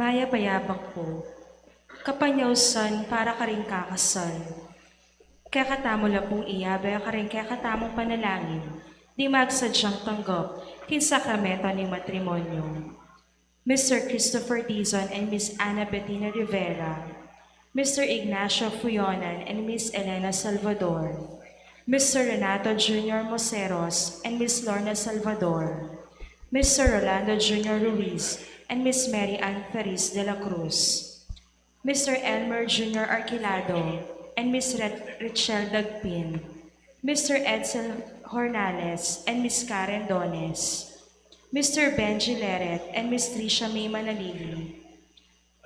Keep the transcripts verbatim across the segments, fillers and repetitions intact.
Mayap a yabak pu, kapanyausan para karing kakasal. Kekatamu la pung iyabe karing kekatamung panalangin, ding magsadyang tanggap king sakramento ning matrimonyo. Mister Christopher Dizon and Miss Ana Bettina Rivera, Mister Ignacio Fuyonan and Miss Elena Salvador, Mister Renato Junior Moseros and Miss Lorna Salvador, Mister Rolando Junior Ruiz and Miss Mary Ann Ferris de la Cruz, Mister Elmer Junior Arquilado and Miss Red- Richelle Dagpin, Mister Edsel Hornales and Miss Karen Dones, Mister Benji Leret and Miss Tricia May Manalili,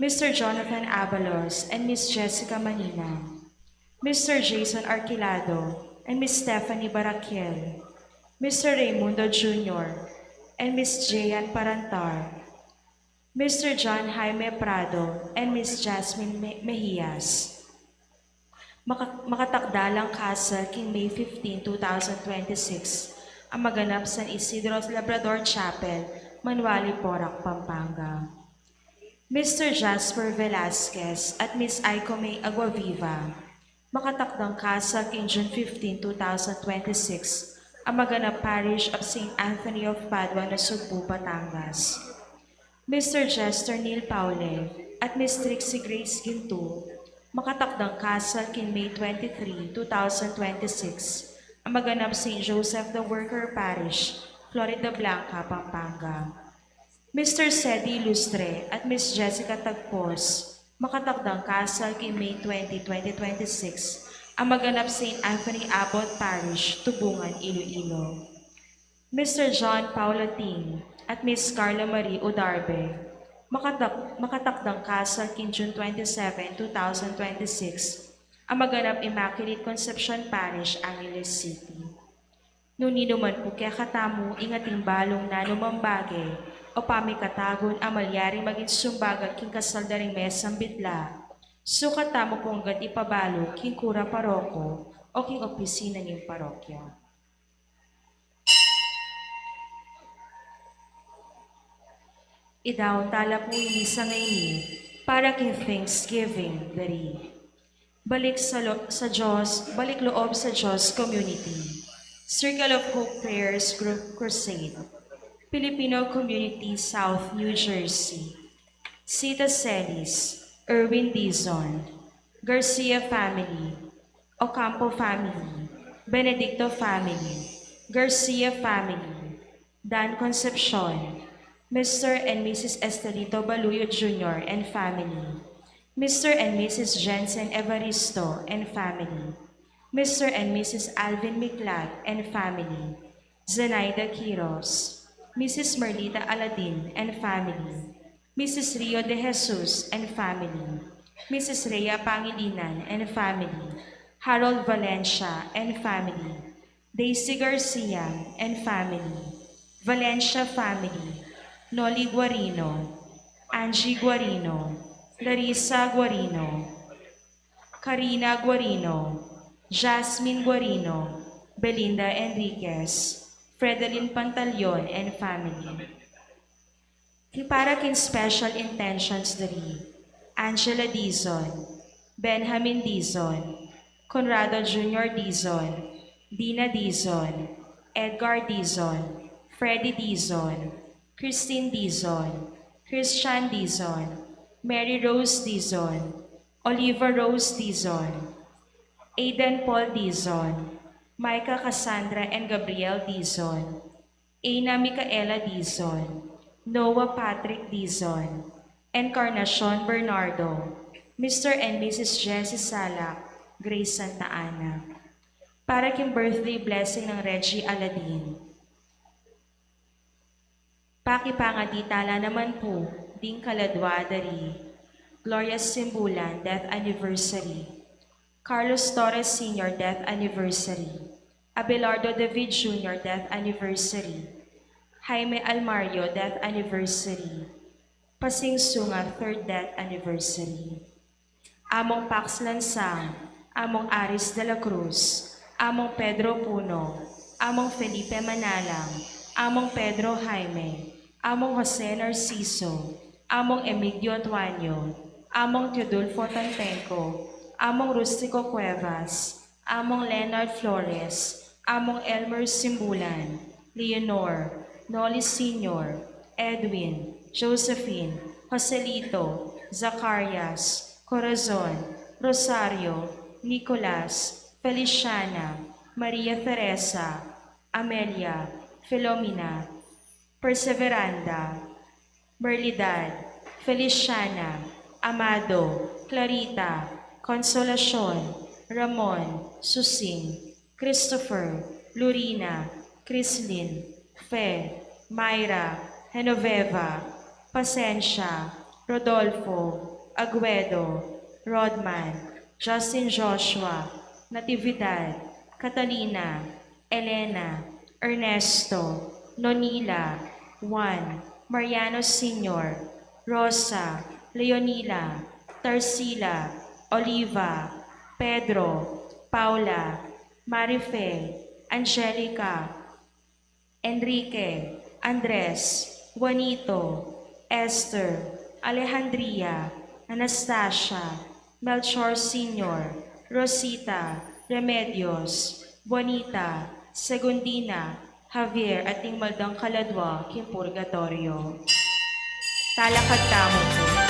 Mister Jonathan Abalos and Miss Jessica Manina, Mister Jason Arquilado and Miss Stephanie Baraquiel, Mister Raymundo Junior and Miss Jean Parantar, Mister John Jaime Prado and Miss Jasmine Me- Mejias. Maka- makatakda lang kasal king May fifteen, two thousand twenty-six, a maganap San Isidro Labrador Chapel, Manuali, Porac, Pampanga. Mister Jasper Velasquez at Miss Aiko May Aguaviva, makatakdang kasal king June fifteen, two thousand twenty-six, a maganap Parish of Saint Anthony of Padua, Nasugbu, Batangas. Mister Jester Neil Paule at Miss Trixie Grace Ginto, makatakdang kasal king May twenty-three, two thousand twenty-six, a maganap Saint Joseph the Worker Parish, Floridablanca, Pampanga. Mister Sedi Lustre at Miss Jessica Tagpos, makatakdang kasal king May twenty, twenty twenty-six, a maganap Saint Anthony Abbot Parish, Tubungan, Iloilo. Mister John Paulatin at Miss Carla Marie Udarbe, makatak- makatakdang kasal king June twenty-seven, two thousand twenty-six, a maganap Immaculate Concepcion Parish, Angeles City. Nung ninuman pu kekatamu ing ating balung nanumang bage o pamikatagun a malyaring maging sumbagat king kasal da ring mesang bitla, sukat tamu pung agad ipabalu king kura paroko o king opisina ning parokya. Idaun tala pu ing misa ngeni para king Thanksgiving dari. Balik sa, lo- sa Diyos, Balik Loob sa Diyos Community, Circle of Hope Prayers Group Crusade, Filipino Community South New Jersey, Sita Celis, Erwin Dizon, Garcia family, Ocampo family, Benedicto family, Garcia family, Dan Concepcion, Mister and Missus Estelito Baluyo Junior and family, Mister and Missus Jensen Evaristo and family, Mister and Missus Alvin Miklat and family, Zenaida Quiros, Missus Merlita Aladin and family, Missus Rio de Jesus and family, Missus Rhea Pangilinan and family, Harold Valencia and family, Daisy Garcia and family, Valencia family, Noli Guarino, Angie Guarino, Larissa Guarino, Karina Guarino, Jasmine Guarino, Belinda Enriquez, Fredelin Pantaleon and family. King para king special intentions dari, Angela Dizon, Benjamin Dizon, Conrado Junior Dizon, Dina Dizon, Edgar Dizon, Freddy Dizon, Christine Dizon, Christian Dizon, Mary Rose Dizon, Oliver Rose Dizon, Aiden Paul Dizon, Micah Cassandra and Gabriel Dizon, Ana Micaela Dizon, Noah Patrick Dizon, Encarnacion Bernardo, Mister and Missus Jessie Salak, Grace Santa Ana. Para king birthday blessing nang Reggie Aladin. Pakipangadi tala naman pu ding kaladwa dari, Gloria Simbulan, death anniversary. Carlos Torres Senior, death anniversary. Abelardo David Junior, death anniversary. Jaime Almario, death anniversary. Pasing Sunga, third death anniversary. Among Pax Lansang, Among Aris de la Cruz, Among Pedro Puno, Among Felipe Manalang, Among Pedro Jaime, Among Jose Narciso, Among Emigdio Tuanyo, Among Teodulfo Tantenco, Among Rustico Cuevas, Among Leonard Flores, Among Elmer Simbulan, Leonor, Noli Senior, Edwin, Josephine, Joselito, Zacarias, Corazon, Rosario, Nicolas, Feliciana, Maria Teresa, Amelia, Filomena, Perseveranda, Merlidad, Feliciana, Amado, Clarita, Consolacion, Ramon, Susing, Christopher, Lurina, Crislin, Fe, Myra, Genoveva, Pasensia, Rodolfo, Aguedo, Rodman, Justin Joshua, Natividad, Catalina, Elena, Ernesto, Nonila, Juan, Mariano Senior, Rosa, Leonila, Tarsila, Oliva, Pedro, Paula, Marife, Angelica, Enrique, Andres, Juanito, Esther, Alejandria, Anastasia, Melchor Senior, Rosita, Remedios, Bonita, Segundina, Javier, at ding maldang kaladwa king purgatorio. Talakad tamu pu.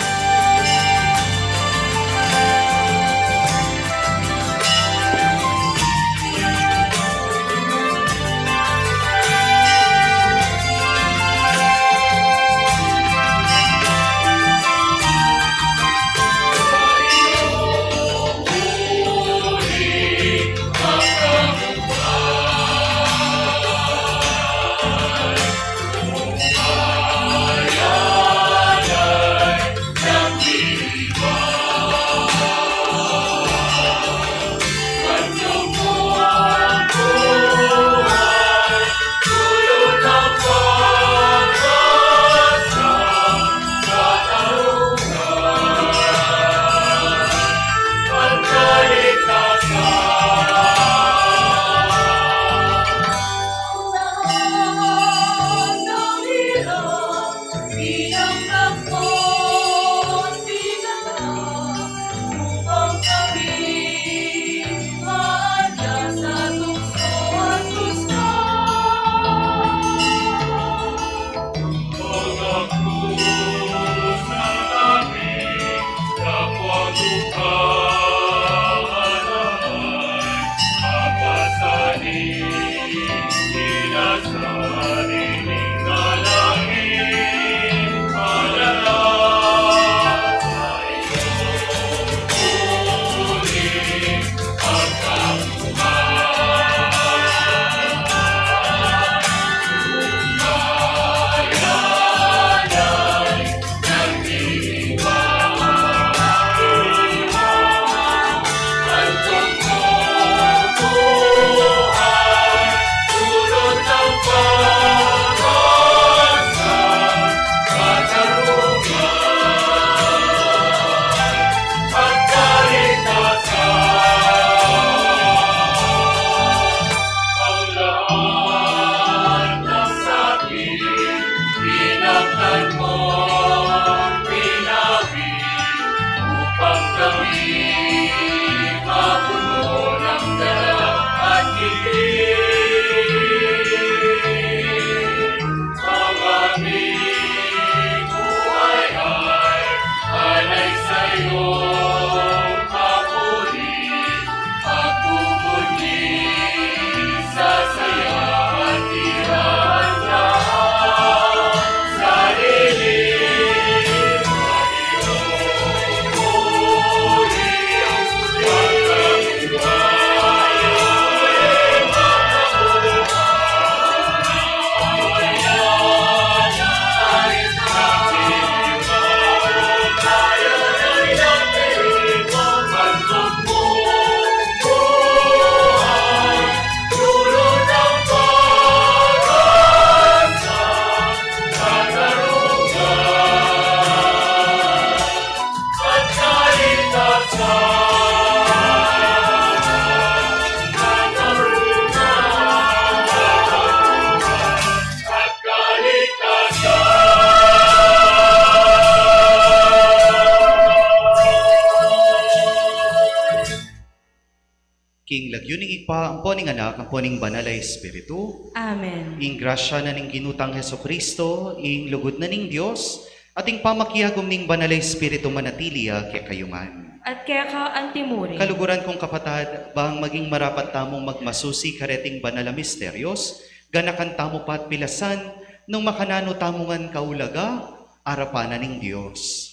King lagyu ning Ibpa, ampo ning Anak, ampo ning Banal a Espiritu. Amen. Ing grasya na ning Ginu tang Jesucristo, ing lugud na ning Dios, at ing pamakiagum ning Banal a Espiritu manatili ya kekayu ngan. At keka antimurin. Kaluguran kung kapatad, bang maging marapat tamung magmasusi kareting banal a misterios, ganakan tamu pa't pilasan nung makananu tamu ngan kaulaga arapan na ning Dios.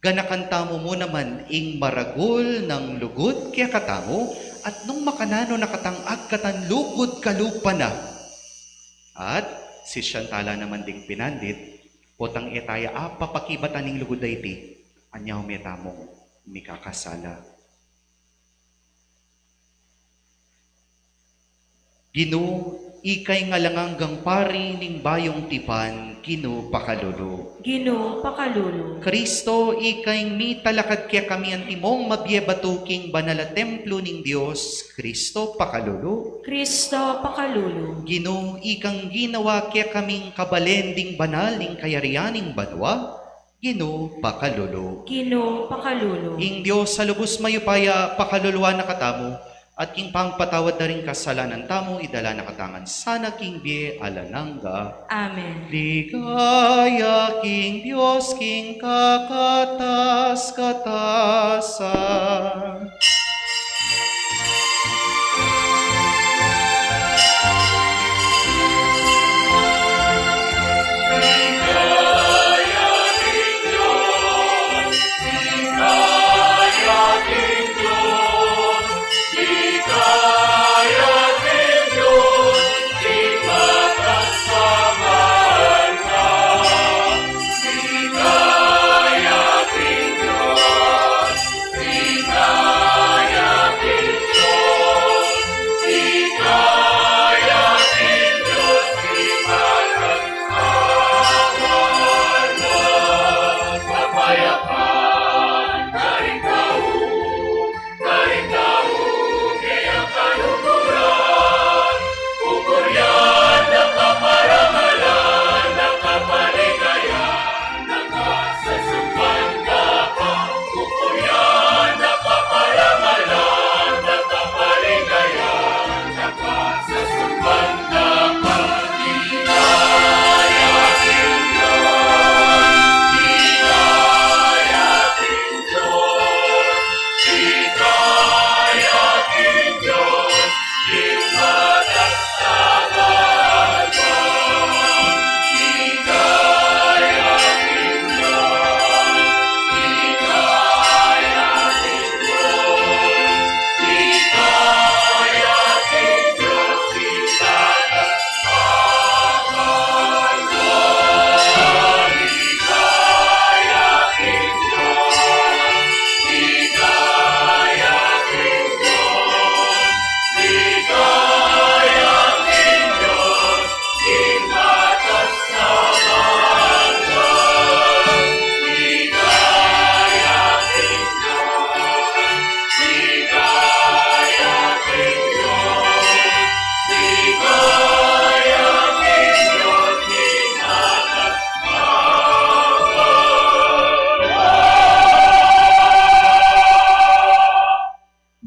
Ganakan tamu mu naman ing maragul nang lugud kekatamu, at nung makananu na katang agkatan lugud kalupa na. At sisian tala naman ding pinandit, potang e taya apapakibatan ing lugud a iti, anya me tamung mikakasala. Ginu, ika ing alang anggang pari ning bayung tipan, Ginu pakalulu. Ginu pakalulu. Kristo, ika ing mitalakad kekami antimong mabie batu king banal a templo ning Dios, Kristo pakalulu. Kristo pakalulu. Ginu, ikang ginawa kekaming kabalen ding banal ning kayarian ning banua, Ginu pakalulu. Ginu pakalulu. Ing Dios a lubus mayupaya pakaluluan na katamu, at king pangpatawad da ring kasalanan tamu, idala na katamu ngan sana king bie alang angga. Amen. Ligaya king Dios king kakatas-katasan.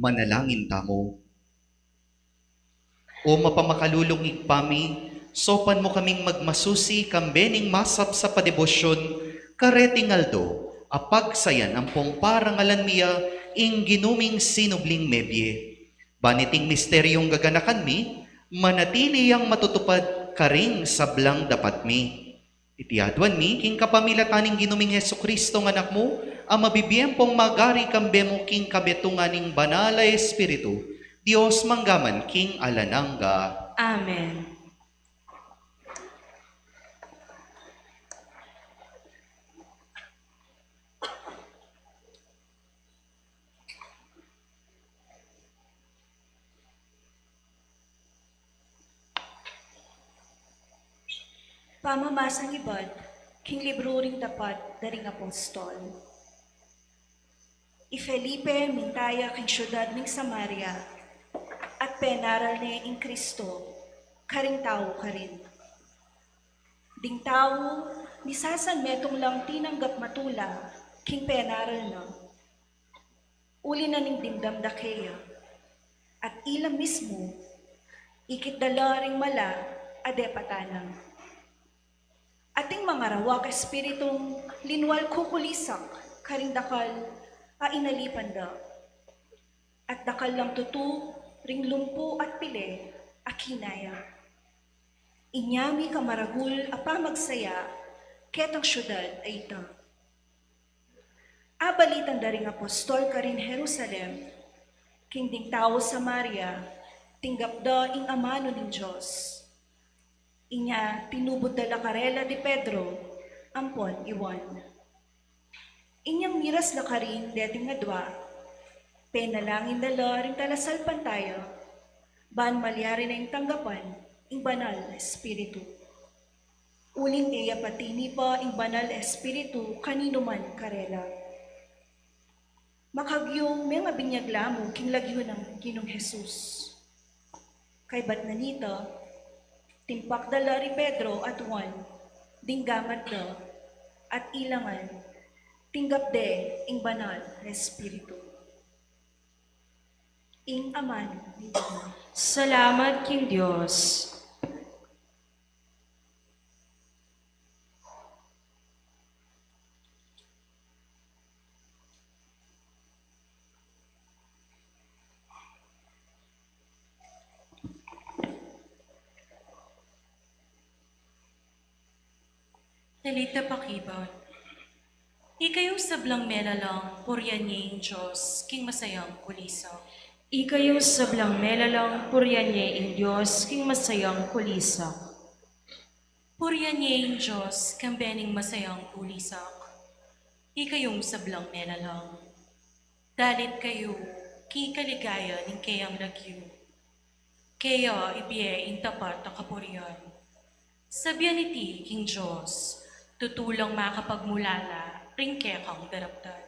Manalangin tamu. O mapamakalulung Ibpa mi, saupan mu kaming magmasusi kambe ning masapsap a debosyun kareting aldo a pagsayan ampong parangalan mi ya ing Ginu ming sinubling mebie. Ban iting misteryung gaganakan mi, manatili yang matutupad karing sablang dapat mi. Iti aduan mi king kapamilatan ning Ginu ming Jesucristo a Anak mu, a mabibie ampong magari kambe mu king kabetungan ning Banal a Espiritu, Dios mangga man king alang angga. Amen. Pamamasang ibat king libru ring Dapat da ring Apostol. I Felipe minta ya king siudad ning Samaria, at penaral ne ing Kristo karing tau karin. Ding tau, misasan metung lang tinanggap matula king penaral na. Uli na ning dimdam da keya, At ila mismu ikit da la ring mala a depatan na. Ating mangarawak espiritung linwal kukulisak karing dakal a inalipan da. At dakal lang tutu ring lumpu at pile a kinaya. Inya mika maragul a pamagsaya ketang siudad a ita. Abalitan da ring apostol karin Jerusalem king ding tau Samaria, tinggap da ing amanu ning Dios. Inya tinubud da la karela di Pedro ampon i Juan. Inyang miras la karin deting adua, penalangin da la ring talasalpantaya ban malyari na ing tanggapan ing Banal a Espiritu. Uling e ya patini pa ing Banal a Espiritu kaninuman karela. Makagyung mengabinyag la mu king lagyu nang Ginung Jesus. Kaybat na nita, timpak da la ri Pedro at Juan ding gamat da, at ila ngan tinggap de ing Banal a Espiritu. Ing amanu ning Ginu. Salamat king Dios. Talita pakibat. Ikayung sablang melalang, purian ye ing Dios king masayang kulisak. Ikayung sablang melalang, purian ye ing Dios king masayang kulisak. Purian ye ing Dios kambe ning masayang kulisak. Ikayung sablang melalang, dalit kayu king kaligayan ning keyang lagyu. Keya ibie ing tapat a kapurian. Sabian iti king Dios, tutu lang makapagmulala ring kekang daraptan.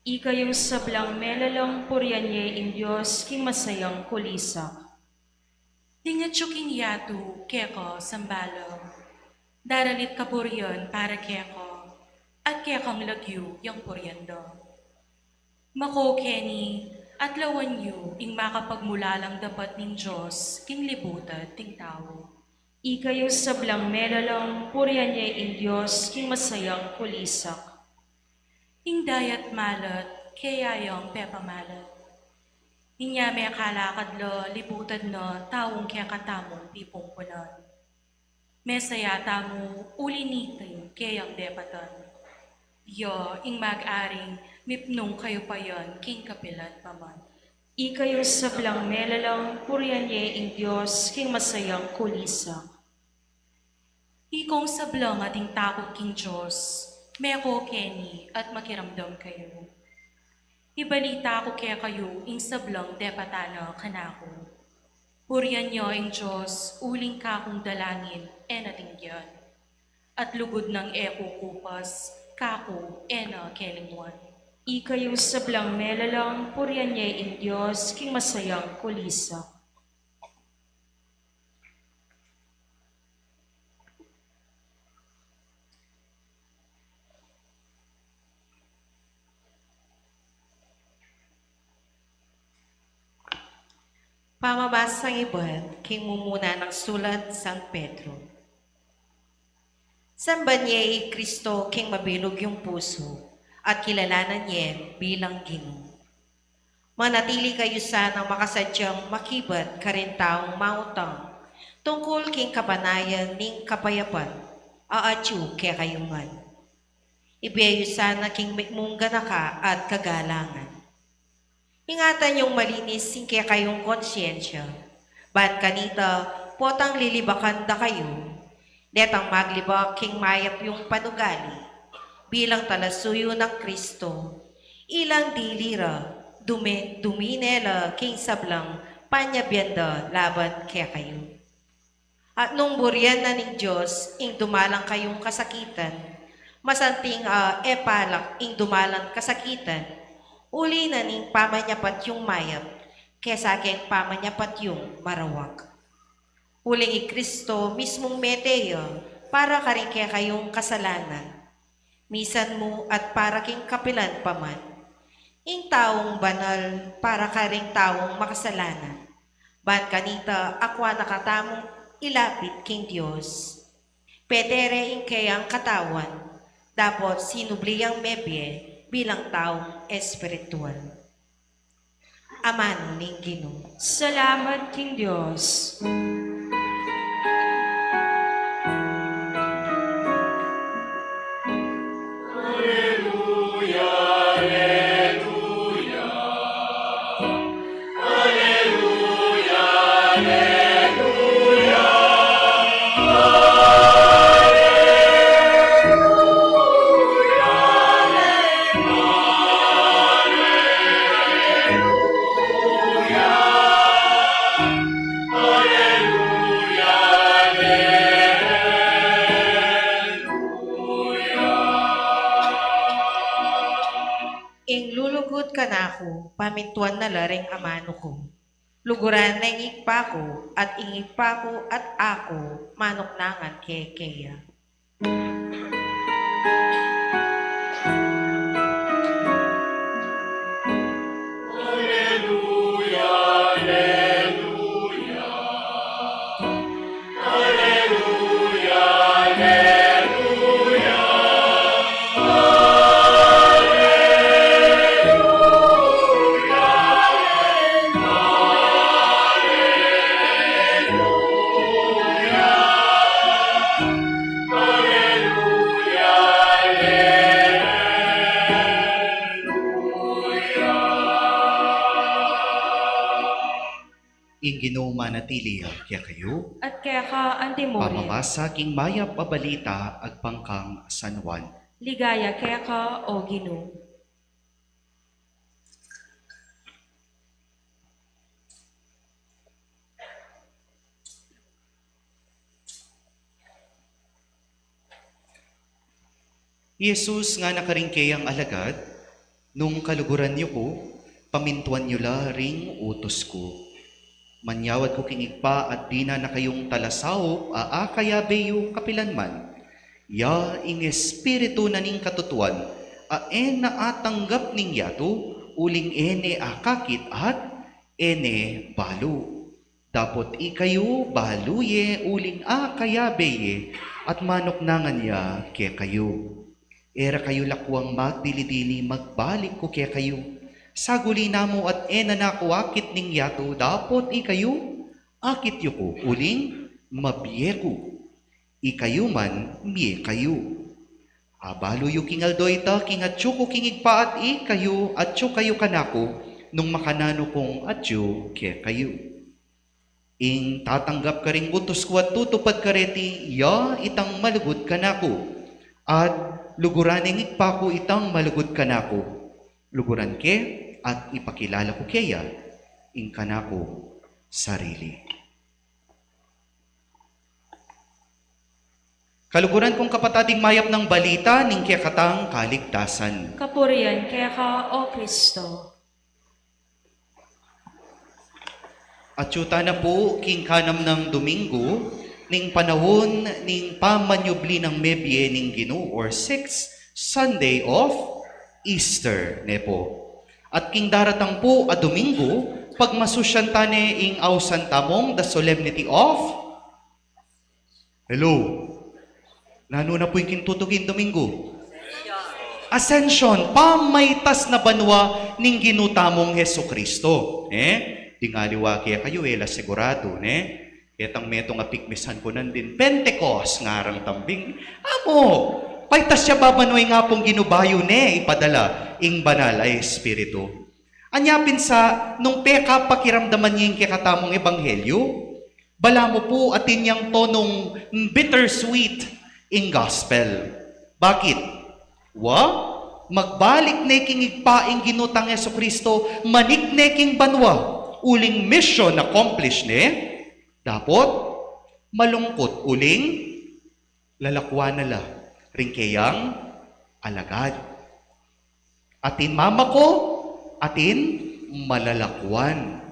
Ikayung sablang melalang, purian ye ing Dios king masayang kulisak. Ding atyu king yatu keka sambalang, daralit kapurian para keka, at kekang lagyu yang purian da. Mako keni at lawan yu ing makapagmulalang dapat ning Dios king libutan ding tau. Ikayung sablang melalang, purian ye ing Dios king masayang kulisak. Ing dayat malat, keya yang pepamalat. Inya mekalakad la libutan na taung kekatamung pipungkunan. Mesaya tamu uli niting keyang depatan. Ya ing mag-aring mipnung kayupayan king kapilan pa man. Ikayung sablang melalang, purian ye ing Dios king masayang kulisak. Ikong sablang ating takut king Dios, meko keni at makiramdam kayu. Ibalita ku kekayu ing sablang depatan na kanaku. Purian yu ing Dios, uling kakung dalangin e na tinggian, at lugud nang e kukupas, kaku e na kelingwan. Ikayung sablang melalang, purian ye ing Dios king masayang kulisak. Pamabasang ibat king mumuna nang sulat San Pedro. Samban ye i Kristo king mabilug yung pusu, at kilalanan ye bilang Ginu. Manatili kayu sanang makasadyang makibat karing taung mautang tungkul king kapanayan ning kapayapan a atyu kekayu ngan. Ibie yu sana king mikmung ganaka at kagalangan. Ingatan yung malinis ing kekayung konsyensya, ban kanita potang lilibakan da kayu detang maglibak king mayap yung panugali, bilang talasuyu nang Kristo. Ilang dili ra dume-, dumine la king sablang panyabian da laban kekayu. At nung burian na ning Dios ing dumalan kayung kasakitan, masanting a e palak ing dumalan kasakitan, uli na ning pamanyapat yung mayap, kesa keng pamanyapat yung marawak. Uling i Kristo mismung mete ya para karing kekayung kasalanan, misan mu at para king kapilan pa man. Ing taung banal para karing taung makasalanan, Ban kanita akua na katamung ilapit king Dios. Pete re ing keyang katawan, dapot sinubli yang mebie bilang taung espiritual. Amanu ning Ginu. Salamat king Dios. Ing lulugud kanaku, pamintuan na la ring amanu ku. Luguran na ing Ibpa ku, at ing Ibpa ku at aku manuknangan ke keya. Ing Ginu manatili ya kekayu. At keka antimurin. Pamabasa king mayap a balita agpang kang San Juan. Ligaya keka, O Ginu. I Jesus ngana karing keyang alagad, "Nung kaluguran yu ku, pamintuan yu la ring utus ku. Manyawad ku king Ibpa at dinan na kayung talasaup a akayabe yu kapilan man. Ya ing Espiritu na ning katutuan, a e na atanggap ning yatu, uling e ne akakit at e ne balu. Dapot ikayu balu ye uling akayabe ye, at manuknangan ya kekayu. E ra kayu lakuang magdili-dili, magbalik ku kekayu. Saguli na mu at e na naku akit ning yatu, dapot ikayu, akit yu ku, uling mabie ku. Ikayu man, mie kayu. Abalu yu king aldo ita, king atyu ku king Ibpa at ikayu, atyu kayu kanaku, nung makananu kung atyu kekayu. Ing tatanggap karing utus ku at tutupad kareti, ya itang malugud kanaku. At luguran ning Ibpa ku itang malugud kanaku. Luguran ke at ipakilala ku keya ing kanaku sarili." Kaluguran kung kapatad, ing mayap nang balita ning kekatang kaligtasan. Kapurian keka, O Kristo. Atyu tana pu king kanam nang Domingo ning panaun ning pamanyubli nang mebie ning Ginu, or sixth Sunday of Easter, ne pu. At king daratang pu a Domingo, pagmasusyan tane ing ausan tamung the Solemnity of Hello. Nanu na pu ing kintutuking Domingo? Ascension, pamaitas na banua ning Ginu tamung Jesucristo. Eh? Ding aliwa kekayu, e la siguradu, ne? Ketang metung a pikmisan ku nandin, Pentecost, ngarang tambing. Amu, paitas ya ba banua ing Apung Ginu bayu ne ipadala ing Banal a Espiritu? Anya pin sa, nung pekapakiramdaman ye ing kekatamung ebanghelyu, balamu pu atin yang tonung bittersweet ing gospel. Bakit? Wa, magbalik ne king Ibpa ing Ginu tang Jesucristo, manik ne king banua, uling mission accomplished ne, dapot malungkut uling lalakuan na la ring keyang alagad. Atin mamako, atin malalakuan.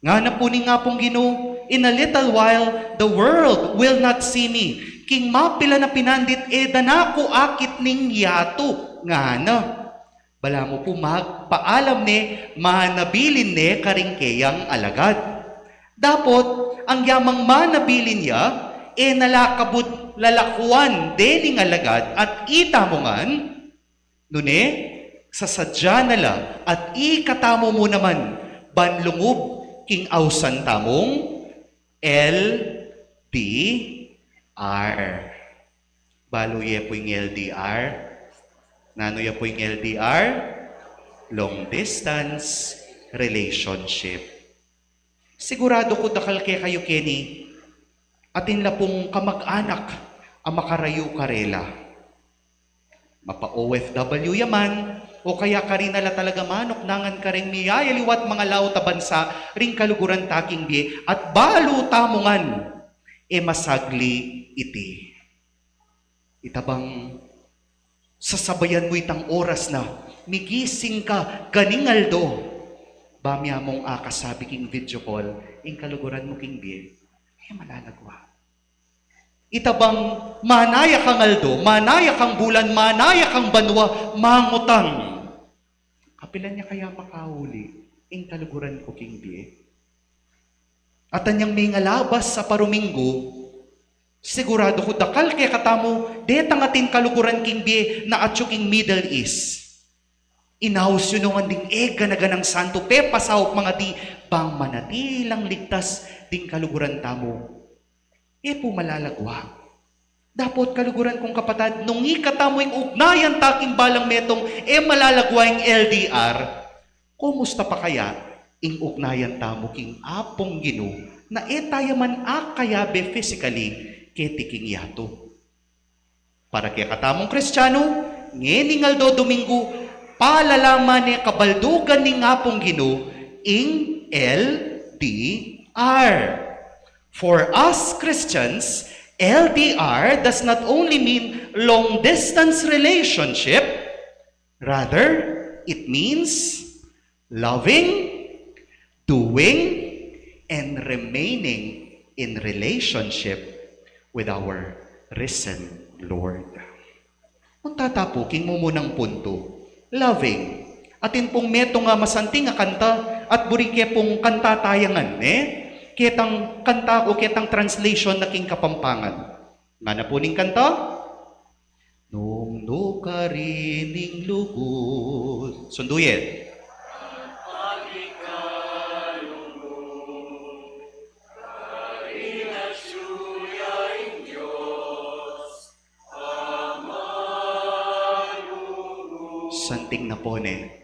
Ngana pu ning Apung Ginu, "In a little while, the world will not see me." King mapilan a pinandit, e da na ku akit ning yatu, ngana. Balamu pu magpaalam ne, manabilin ne karing keyang alagad. Dapot, anggiyang manabilin ya, e na la kabud lalakuan dening alagad at itamu ngan, nune, sasadya na la at ikatamu mu naman ban lungub king ausan tamung L D R. Balu ye pu ing L D R? Nanu ya pu ing L D R? Long distance relationship. Sigurado ku dakal kekayu keni, atin la pung kamag-anak a makarayu karela. Mapa-O F W ya man, o kaya karin na la talaga manuknangan kareng miyayaliwat mangalaut a bansa ring kaluguran ta king bie, at balu tamu ngan e masagli iti. Ita bang sasabayan mu itang oras na migising ka ganing aldo, ba miyamung akasabi king video call ing kaluguran mu king bie? E malalagwa. Ita bang manaya kang aldo, manaya kang bulan, manaya kang banua, mangutang, kapilan ya kaya makauli ing kaluguran ku king bie? At anyang mengalabas a paruminggu, sigurado ku dakal kekatamu detang atin kaluguran king bie na atyu king Middle East. Inaus yu no ngan ding e gana-ganang santu, pepasaup mangadi bang manatilang ligtas ding kaluguran tamu. E pu malalagwa. Dapot kaluguran kung kapatad, nung ikatamu ing ugnayan ta king balang metung, e malalagwa ing L D R. Kumusta pa kaya ing ugnayan tamu king Apung Ginu na e ta ya man akayabe physically keti king yatu? Para kekatamung Kristianu, ngening aldo Dominggu, palalaman ne kabaldugan ning Apung Ginu ing L D R. For us Christians, L D R does not only mean long distance relationship, rather, it means loving, doing, and remaining in relationship with our risen Lord. Punta ta pu king mumunang puntu, loving. Atin pung metung a masanting a kanta at buri ke pung kanta ta ya ngan, ne? Ketang kanta o ketang translation na king Kapampangan. Ngana pu ning kanta? Nung nu karin ing lugud. Sundu ye. Santing na pu ne.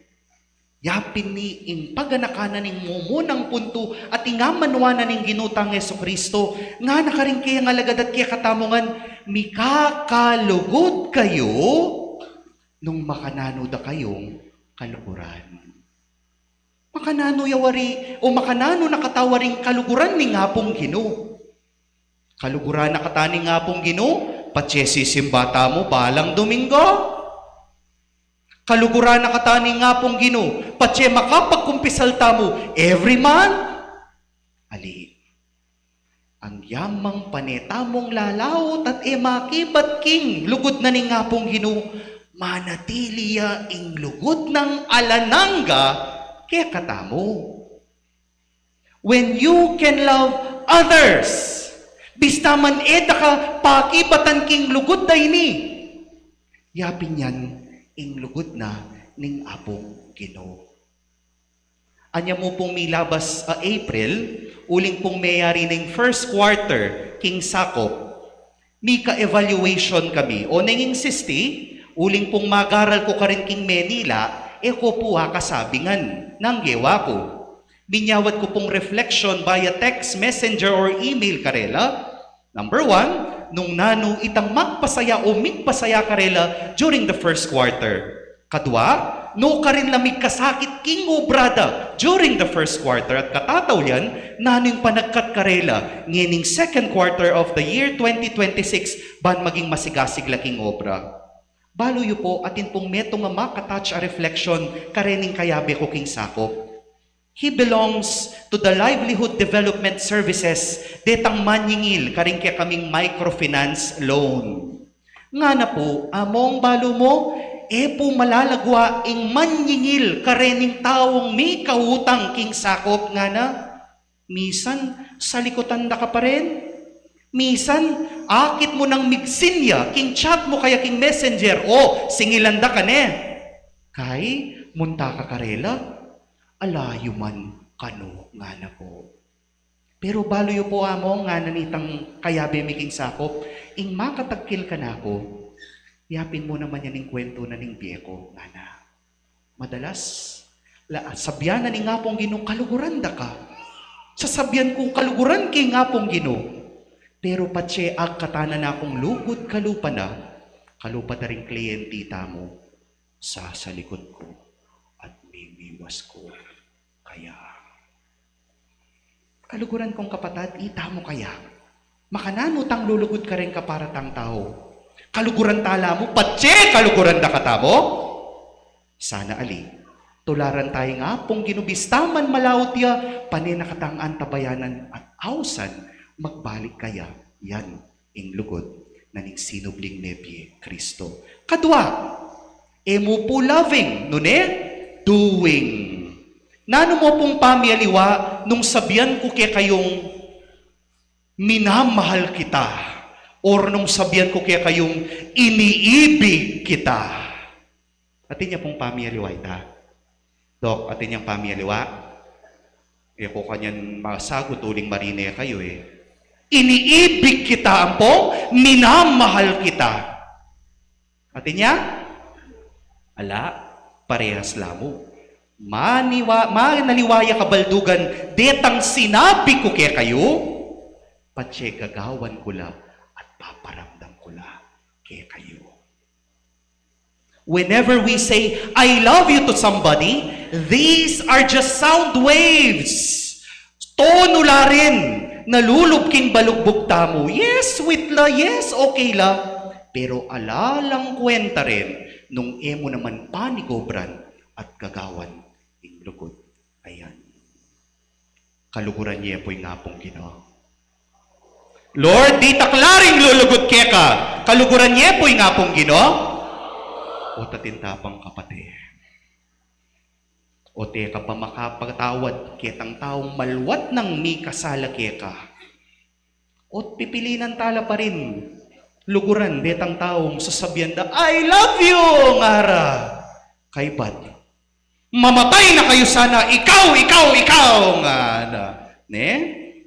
Yapin ni ing paganakan na ning mumunang puntu at ing amanuan na ning Ginu tang Jesucristo, ngana karing kayang alagad at kekatamu ngan, mikakalugud kayu nung makananu da kayung kaluguran. Makananu ya wari, o makananu na kata waring kaluguran ning Apung Ginu? Kaluguran na kata ning Apung Ginu, patse sisimba tamu balang Domingo? Kaluguran na kata ning Apung Ginu, patse makapagkumpisal tamu every month? Ali. Angyamang pane tamung lalaut at e makibat king lugud na ning Apung Ginu, manatili ya ing lugud nang alang angga kekatamu. When you can love others, bista man e da ka pakibatan king lugud da ini, yapin yan ing lugud na ning Apung Ginu. Anya mu pung milabas a April, uling pung meyari ning first quarter king sakop, mika-evaluation kami. O neng ing sisti, uling pung magaral ku karin king Manila, e ku pu akasabi ngan nang gewa ku. Minyawad ku pung reflection via text, messenger, or email karela. Number one, nung nanu itang magpasaya o migpasaya karela during the first quarter. Kadua, nu karin la migkasakit king obra da during the first quarter. At katataulian, nanu ing panagkat karela ngening second quarter of the year twenty twenty-six ban maging masigasig la king obra. Balu yu pu, atin pung metung a makatouch a reflection karening kayabe ku king sakop. He belongs to the Livelihood Development Services, detang manyingil karing kekaming microfinance loan. Ngana pu, Among, balu mu, e pu malalagwa ing manyingil karening taung mikautang king sakop, ngana. Misan, salikutan da ka pa rin. Misan, akit mu nang migsin ya, king chat mu kaya king messenger, o, singilan da ka ne. Kay, munta ka karela, ala yu man kanu ngana ku. Pero balu yu pu, Among, ngana nitang kayabe mi king sakup, ing makatagkil kanaku, yapin mu naman ya ning kwentu na ning bie ku, ngana. Madalas, la, sabian na ning Apung Ginu, kaluguran da ka. Sasabian kung kaluguran ke ning Apung Ginu. Pero patse agkatan na kung lugud kalupa na, kalupa da ring kliyente tamu, sasalikut ku at mimiwas ku kaya. Kaluguran kung kapatad, ita mu kaya? Makananu tang lulugud kareng kaparatang tau? Kaluguran tala mu, patse kaluguran da katamu? Sana ali. Tularan taya ing Apung Ginu, bista man malaut ya, pane na katang antabayanan at ausan, magbalik kaya. Yan ing lugud na ning sinubling mebie Kristo. Kadua, e mu pu loving, nune doing. Nanu mu pung pamialiwa nung sabian ku kekayung minamahal kita, or nung sabian ku kekayung iniibig kita? Atin ya pung pamialiwa ita? Dok, atin yang pamialiwa? E ku kanyan masagut uling marine kayu e. Iniibig kita ampong minamahal kita. Atin ya? Ala, parehas la mu. Maniwa-, manaliwa ya kabaldugan detang sinabi ku kekayu, patse gagawan ku la at paparamdam ku la kekayu. Whenever we say, "I love you" to somebody, these are just sound waves. Tonu la rin na lulub king balugbug tamu. Yes, sweet la. Yes, okay la. Pero ala lang kwenta rin nung e mu naman panigobran at gagawan ing lugud a yan. Kaluguran ye pu ing Apung Ginu. Lord, ditak la ring lulugud keka. Kaluguran ye pu ing Apung Ginu. O tatinta pang kapatid. O te ka pa makapatawad ketang taung malwat nang mikasala keka. O't pipilinan tala pa rin luguran detang taung sasabian da, "I love you," ngara. Kaybat, "Mamatay na kayu sana, ikaw, ikaw, ikaw," ngana. Ne?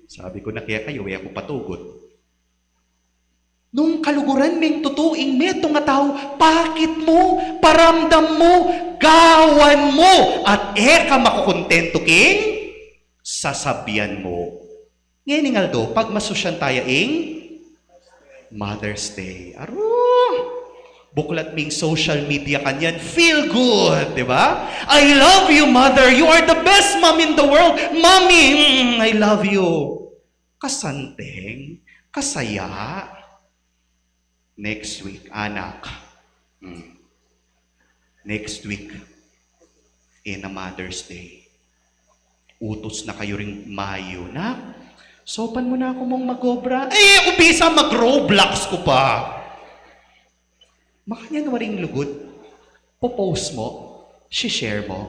Sabi ku na kekayu, e ku patugut. Nung kaluguran meng tutu ing metung a tau, pakit mu, paramdam mu, gawan mu, at e ka makukuntentu king sasabian mu. Ngening aldo, pagmasusyan taya ing Mother's Day. Aru! Buklat ming social media kanyan, feel good, di ba? "I love you, mother. You are the best mom in the world. Mommy, mm, I love you." Kasanteng, kasaya. Next week, anak. Hmm. Next week, e na Mother's Day. Utus na kayu ring mayu, "Nak, saupan mu na ku mung mag-obra." "E, e ku bisa, mag-Roblox ku pa." Makanyan waring lugud, popost mu, share mu.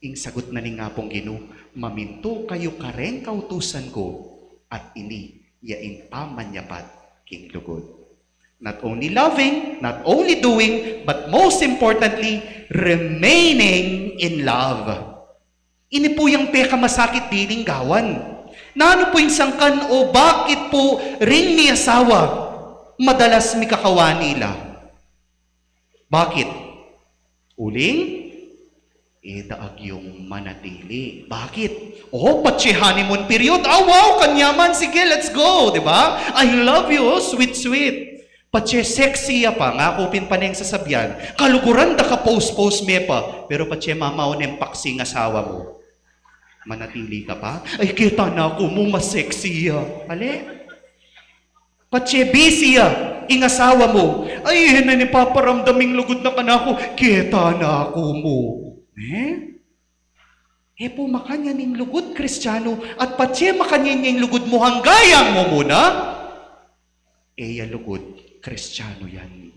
Ing sagut na ning Apung Ginu, "Mamintu kayu kareng kautusan ku, at ini ya ing pamanyapat king lugud." Not only loving, not only doing, but most importantly, remaining in love. Ini pu yang pekamasakit dining gawan. Nanu pu ing sangkan o bakit pu ring miasawa madalas mikakawani la? Bakit? Uling, e da agyung manatili. Bakit? O, patse honeymoon period. Ah, wow, kanyaman. Sige, let's go. Di ba? "I love you." O, sweet, sweet. Patse sexy ya pa. Ngaku pin pane ing sasabian. Kaluguran da ka post-post me pa. Pero patse mamaw neng paksi ing asawa mu, manatili ka pa? "Ay, keta na ku mu, mas sexy ya." Ale? Patse busy ya ing asawa mu. "Ay, e na ne paparamdam ing lugud na kanaku. Keta na ku mu." E? E pu makanyan ing lugud Kristianu, at patse makanyan ing lugud mu, hanggayang mu mu na. E ya lugud Kristianu yan.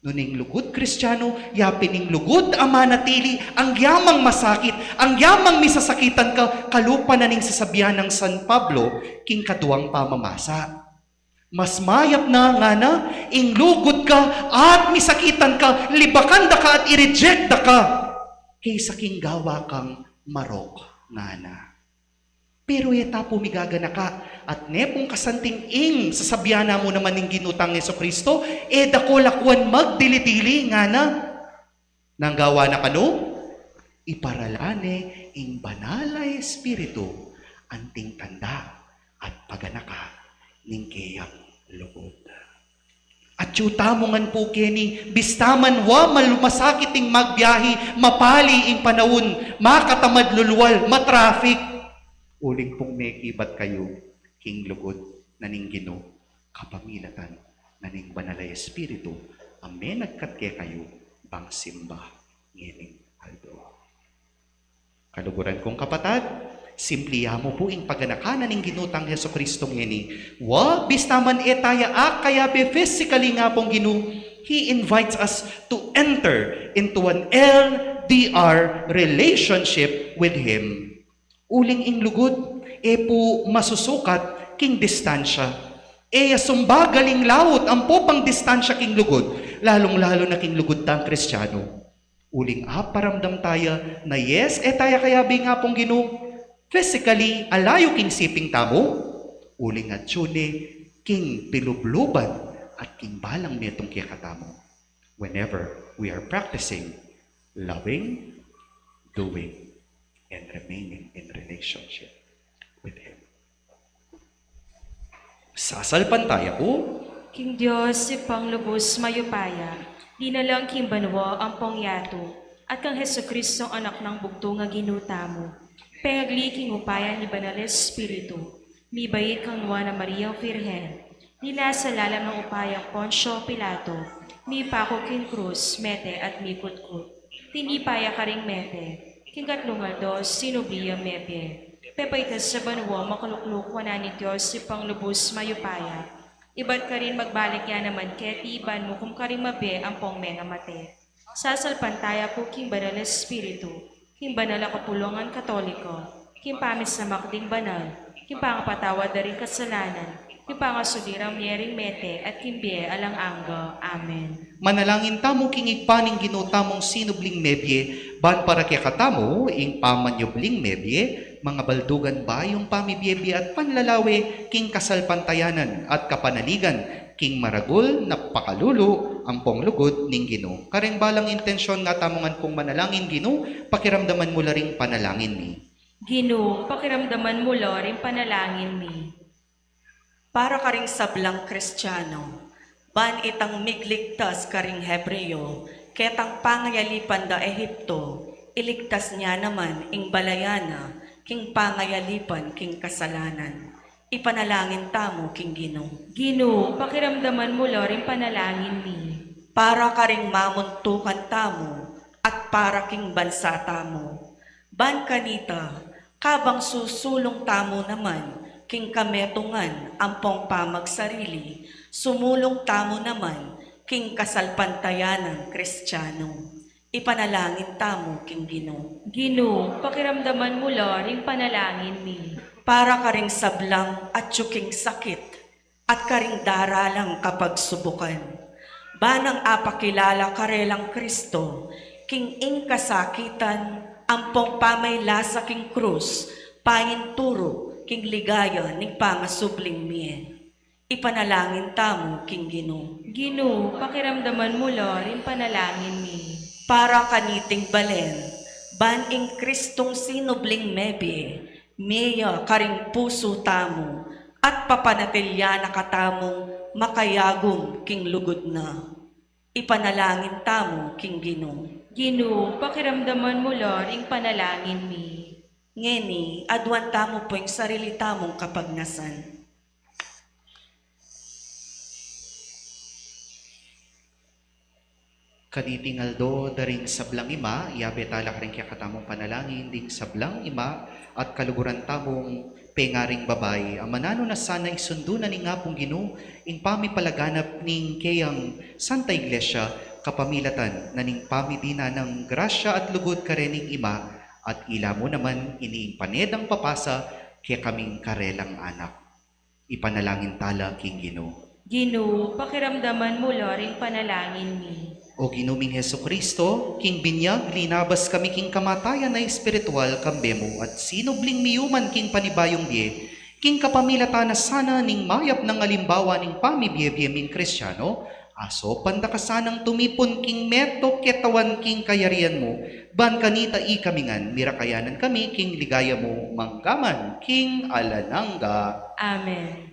Nune ing lugud Kristiano, yapin ing lugud a manatili, anggyang masakit, anggyang misasakitan ka, kalupa na ning sasabian nang San Pablo, king kaduang pamamasa. Mas mayap na ngana, ing lugud ka, at misakitan ka, libakan da ka at i-reject da ka, kesa king gawa kang marok ngana. Pero e ta pu migaganaka, at ne pung kasanting ing sasabian na mu naman ning Ginu tang Jesucristo, e da ko lakwan magdili-dili ngana. Nang gawa na kanu, iparala ne ing Banal a Espiritu, anting tanda at paganaka ning keyang lugud. Atyu tamu ngan pu keni, bista man wa malu-, masakit ing magbiahi, mapali ing panaun, makatamad lulwal, matraffic. Uling pung mekibat kayu king lugud na ning Ginu, kapamilatan na ning Banal a Espiritu, a menagkat kekayu bang simba ngening aldo. Kaluguran kung kapatad, simple ya mu pu ing paganaka na ning Ginu tang Jesucristo ngeni. Wa, bista man e taya akayabe physically nga pung Ginu, He invites us to enter into an L D R relationship with Him. Uling ing lugud, e pu masusukat king distansya. E ya sumbagal ing laut ampo pangdistansya king lugud, lalung-lalu na king lugud tang Kristiano. Uling aparamdam taya na yes, e taya kayabe nga pung Ginu, physically, alayu king siping tamu, uling atyu ne king pilubluban at king balang metung kekatamu. Whenever we are practicing loving, doing, and remaining in relationship with Him. Sasalpantaya ku king Dios, Ibpang lubus mayupaya, dinalang king banua ampong yatu, at kang Jesucristo, Anak nang bugtung a Ginu tamu, pengagli king upaya ning Banal a Espiritu, mibait kang Nuan a Mariang Virgen, dinala sa lalam ning upaya nang Poncio Pilato, mipaku king krus, mete at mikutkut. Tinipa ya karing mete, king katlung aldo sinubli yang mebie. Pepaitas ya banua, makalukluk wanan ning Dios Ibpang lubus mayupaya. Ibat karin magbalik ya naman keti ban mukum karing mabie ampong mengamate. Sasalpantaya ku king Banal a Espiritu, king banal a kapulungan Katoliko, king pamisamak ding banal, king pangapatawad da ring kasalanan, king pangasubli rang mie ring mete, at king bie alang angga. Amen. Manalangin tamu king Ibpa ning Ginu tamung sinubling mebie, ban para kekatamu, ing pamanyubling mebie, mangabaldugan bayung pamibie-bie at panlalawe king kasalpantayanan at kapanaligan, king maragul na pakalulu ampong lugud ning Ginu. Kareng balang intensyon nga tamu ngan pung manalangin, Ginu, pakiramdaman mu la ring panalangin mi. Ginu, pakiramdaman mu la ring panalangin mi. Para karing sablang Kristiano, ban itang migligtas karing Hebreo, ketang pangayalipan da Ehipto, iligtas ne naman ing balayan na, king pangayalipan king kasalanan. Ipanalangin tamu king Ginu. Ginu, pakiramdaman mu la ring panalangin mi. Para karing mamuntukan tamu, at para king bansa tamu. Ban kanita, kabang susulung tamu naman, king kametungan ampong pamagsarili, sumulung tamu naman, king kasalpantayanan Kristiano. Ipanalangin tamu king Ginu. Ginu, pakiramdaman mu la ring panalangin mi. Para karing sablang atyu king sakit, at karing daralang kapagsubukan. Ban nang apakilala karelang Kristo, king ing kasakitan, ampong pamailasa king krus, painturu king ligaya ning pangasubling mie. Ipanalangin tamu king Ginu. Ginu, pakiramdaman mu la ring panalangin mi. Para kaniting balen, ban ing Kristong sinubling mebie, mie ya karing pusu tamu, at papanatilian na katamung makayagum king lugud na. Ipanalangin tamu king Ginu. Ginu, pakiramdaman mu la ring panalangin mi. Ngeni, aduan tamu pu ing sarili tamung kapagnasan. Kaniting aldo da ring sablang ima, yabe tala karing kekatamung panalangin ding sablang ima at kaluguran tamung pengaring babai, a mananu na sana isundu na ning Apung Ginu ing pamipalaganap ning keyang Santa Iglesia, kapamilatan na ning pamibie na nang grasya at lugud karening Ima, at ila mu naman ini ing pane dang papasa kekaming karelang anak. Ipanalangin tala king Ginu. Ginu, pakiramdaman mu la ring panalangin mi. O Ginu ming Jesucristo, king binyag linabas kami king kamatayan a espiritual kambe mu at sinubling miyuman king panibayung bie, king kapamilatan na sana ning mayap nang alimbawa ning pamibie-bie ming Kristiano, asopan da ka sanang tumipun king meto ketawan king kayarian mu, ban kanita ikami ngan mirakayanan kami king ligaya mu manggaman king alang angga. Amen.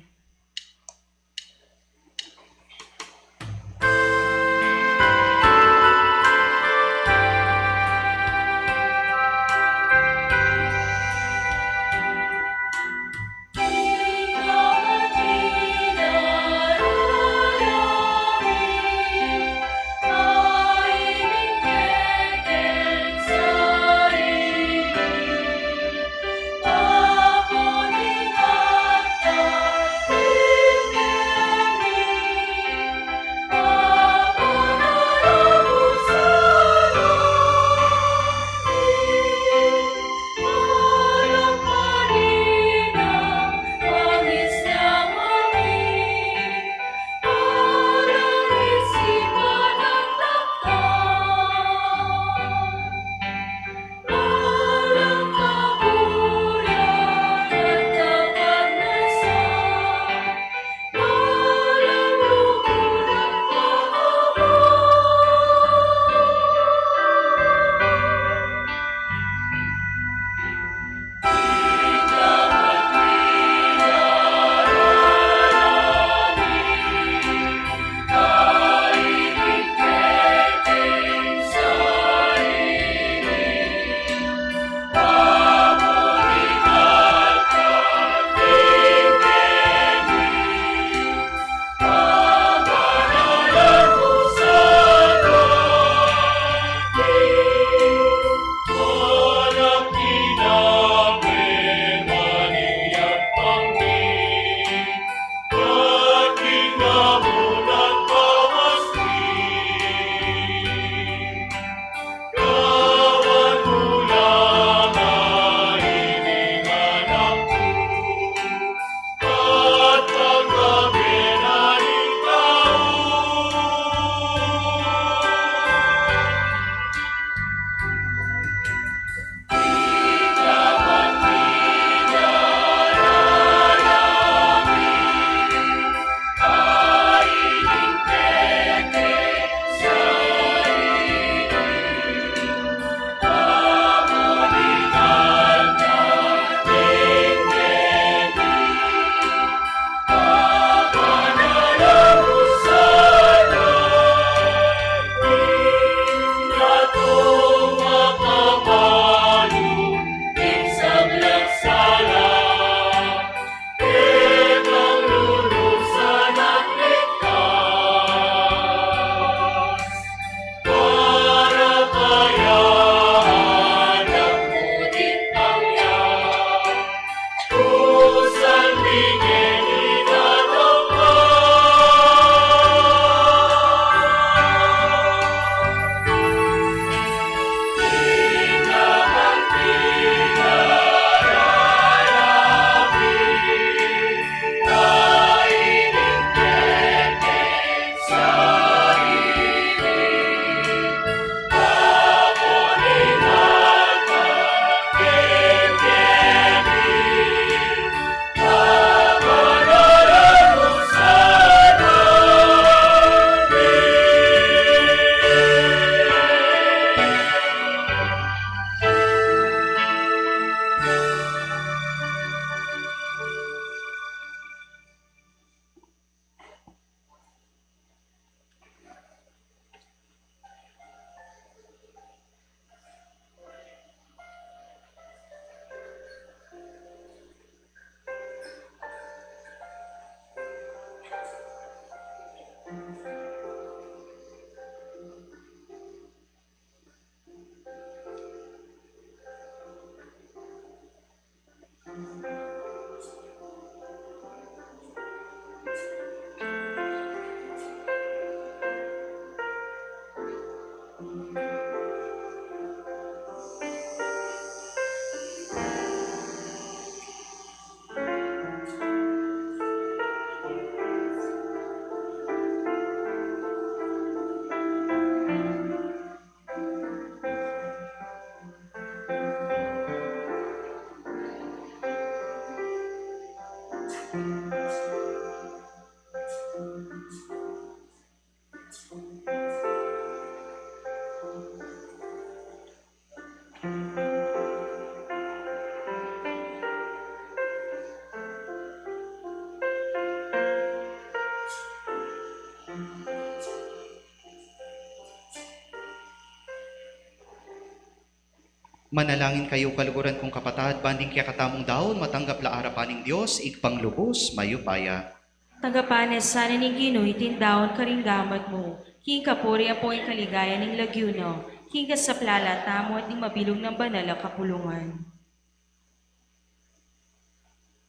Manalangin kayu, kaluguran kung kapatad, ban ding kekatamung daun matanggap la arapan ning Dios, Ibpang lubus mayupaya. Tanggapan na sana ning Ginu iting daun karing gamat mu, king kapurian ampong kaligayan ning lagyu na, king kasaplalan tamu at ning mabilug nang banal a kapulungan.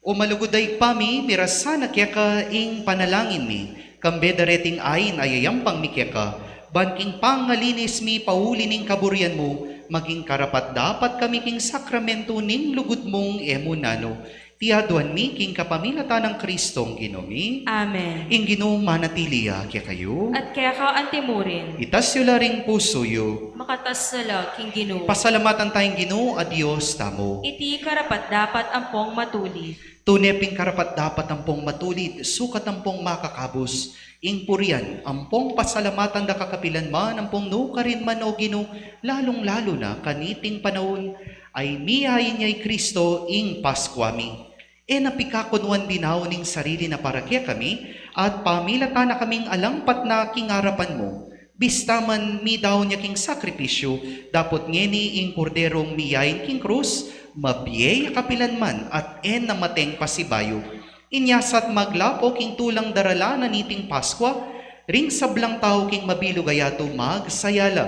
O malugud a Ibpa mi, mirasan na keka ing panalangin mi, kambe da reting ain a yayampang mi keka, ban king pangalinis mi pauli ning kaburian mu, maging karapat-dapat kami king sakramentu ning lugud mung e mu nanu. Iti aduan mi king kapamilatan nang Kristong Ginu mi. Amen. Ing Ginu manatili ya kekayu. At keka antimurin. Itas yu la ring pusu yu. Makatas na la king Ginu. Pasalamatan taya ing Ginu a Dios tamu. Iti karapat-dapat ampong matulid. Tune pin karapat-dapat ampong matulid, sukat ampong makakabus, ing purian ampong pasalamatan da kakapilan man ampong nukarin man, O Ginu, lalung-lalu na kaniting panaun a miyain ya i Kristo ing Paskua mi. E na pikakunuan dinaun ing sarili na para kekami, at pamilatan na kaming alang patna king arapan mu. Bista man midaun ya king sakripisyu, dapot ngeni ing Korderung miyain king krus, mabie ya kapilan man at e na mateng pasibayu. Inya sa at maglapo king tulang daralan na niting Paskua, ring sablang tau king mabilug a yatu magsaya la.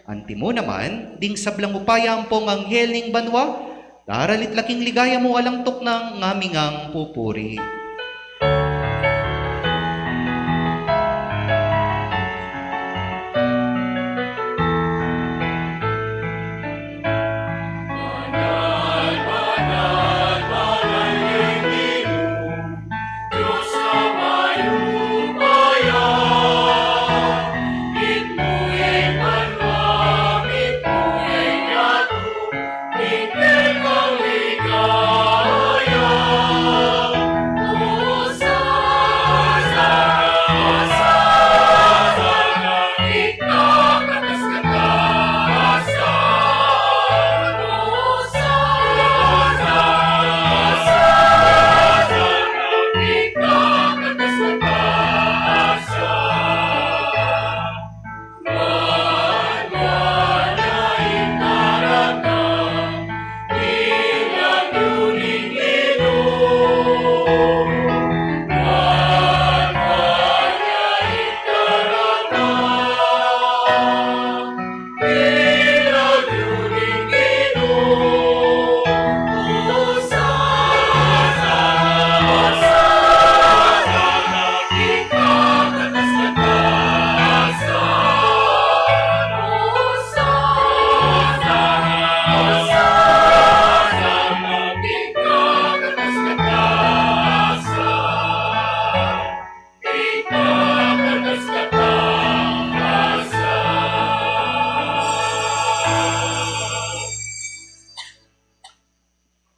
Antimo naman, ding sablang upaya ampong anghel ning banua, daralit la king ligaya mu alang tuknang ngaming pupuri.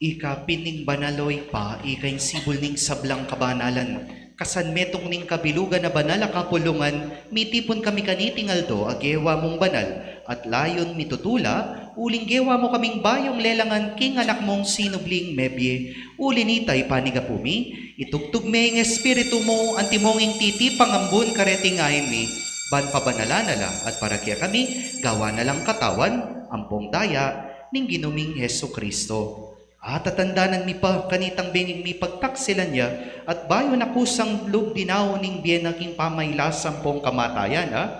Ika pin ing banal, o Ibpa, ika ing sibul ning sablang kabanalan. Kasanmetung ning kabilugan a banal a kapulungan, mitipun kami kaniting aldo a gewa mung banal, at layun mitutula, uling gewa mu kaming bayung lelangan king anak mung sinubling mebie. Uli nita, ipanigapu mi, itugtug me ing Espiritu mu, antimong ing titipang ambun kareting ain mi, ban pabanalan na la, at para kekami, gawan na lang katawan ampong daya ning Ginu ming Jesucristo. Atatandanan mi pa kanitang benging mipagtaksilan ya, at bayu na kusang lub dinaun ing bie na king pamailas ampong kamatayan na,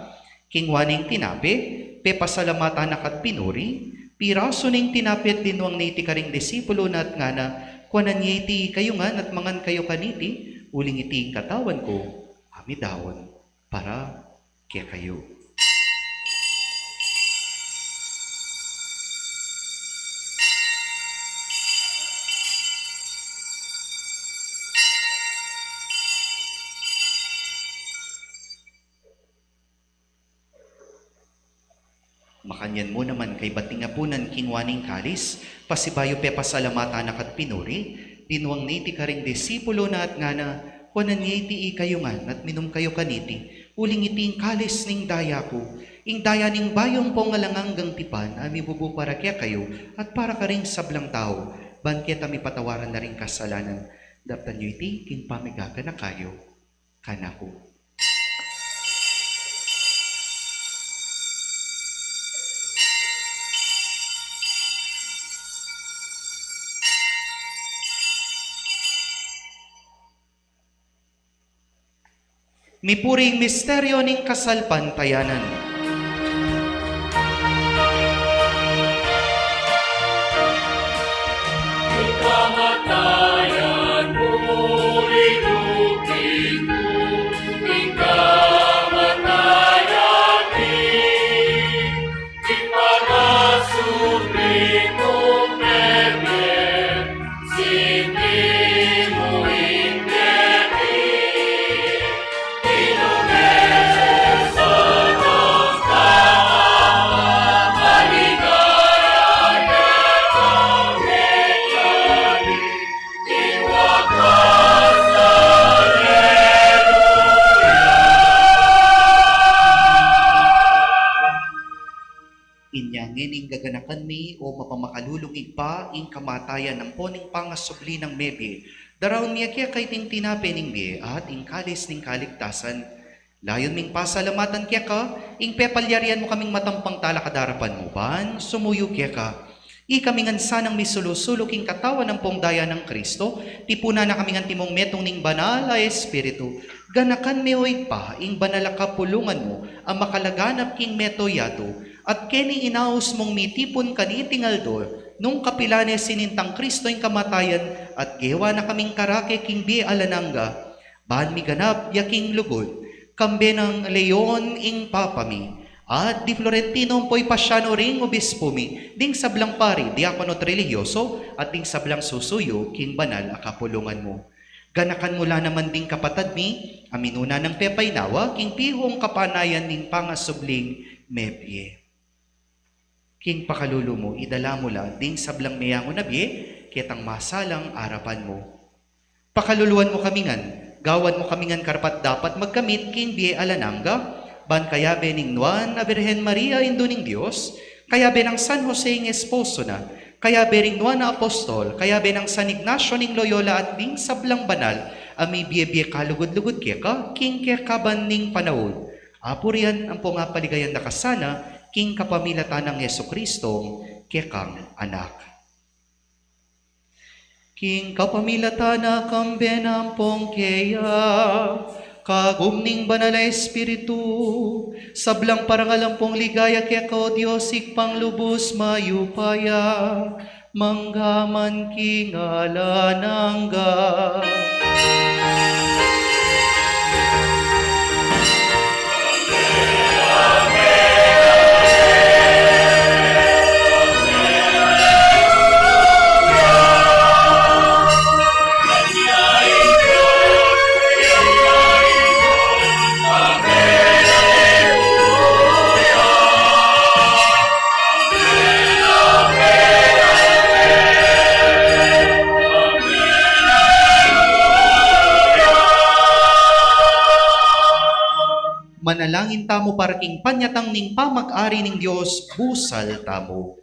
kingwa ne ing tinape, pepasalamatan na ka't pinuri, pirasu ne ing tinape at dinwang ne iti karing disipulu na at ngana, kuanan ye iti ikayu ngan at mangan kayu kaniti, uling iti ing katawan ku a midaun para kekayu. Makanyan mu naman kaybat ning apunan, kingwa ne ing kalis, pasibayu pepasalamatan na ka't pinuri, dinwang ne iti karing disipulu na at ngana, kuanan ye iti ikayu ngan at minum kayu kaniti, uling iti ing kalis ning daya ku, ing daya ning bayu ampong alang anggang tipan, a mibubu para kekayu at para karing sablang tau, ban keta mipatawaran la ring kasalanan. Daptan yu iti king pamigaganaka yu kanaku. Mipuring misteryo ning kasalpantayanan. Ing kamatayan mu, inuting mu, ing kamatayan mi. Inya ngeni gaganakan mi, o mapamakalulung Ibpa, ing kamatayan ampon ing pangasubli nang mebie. Daraun mi keka iting tinape ning bie at ing kalis ning kaligtasan. Layun ming pasalamatan keka ing pepalyarian mu kaming matampang talakad king arapan mu ban sumuyu keka. Ikami ngan sanang misulu-sulu king katawan ampong daya nang Kristo, tipunan na kami ngan antimong metung ning Banal a Espiritu. Ganakan me, o Ibpa, ing banal a kapulungan mu a makalaganap king mabilug a yatu, at keni inaus mung mitipun kaniting aldo, nung kapilan ne sinintang Kristo ing kamatayan, at gewa na kaming karake king bie alang angga, ban miganap ya king lugud, kambe nang Leon ing Papa mi, at di Florentino ampo Pasiano ring obispo mi, ding sablang pari, diakono at relihiyoso, at ding sablang susuyu king banal a kapulungan mu. Ganakan mu la naman ding kapatad mi a minuna nang pepainawa king pihong kapanayan ning pangasubling mebie. King pakalulu mu, idala mu la ding sablang meyangu na bie ketang masalang arapan mu. Pakaluluan mu kami ngan, gawan mu kami ngan karapat-dapat magkamit king bie alang angga, ban kayabe ning Nuan a Birhen Maria, Indu ning Dios, kayabe nang San Jose ing esposo na, kayabe ring Nuan a Apostol, kayabe nang San Ignacio ning Loyola at ding sablang banal a mibie-bie kalugud-lugud keka king kekaban ning panaun. Apurian ampong apaligayan da ka sana king kapamilatan nang Jesucristo, kekang Anak. King kapamilatan na, kambe na ampong keya, kagum ning Banal a Espiritu, sablang parangal ampong ligaya keka, o Dios, Ibpang lubus mayupaya, mangga man king alang angga. Manalangin tamu para king panyatang ning pamag-ari ning Dios busal tamu.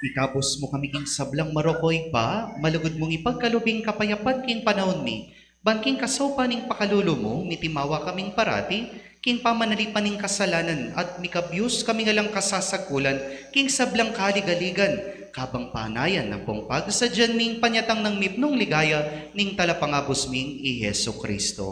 Ikabus mu kami king sablang marok, O Ibpa, malugud mung ipagkalub ing kapayapan king panaun mi, ban king kasaupan ning pakalulu mu, mitimawa kaming parati king pamanalipan ning kasalanan, at mikabyus kaming alang kasasagkulan king sablang kaligaligan, kabang panayan ampong pagsadyan ming panyatang nang mipnung ligaya ning Talapangabus ming i Jesucristo.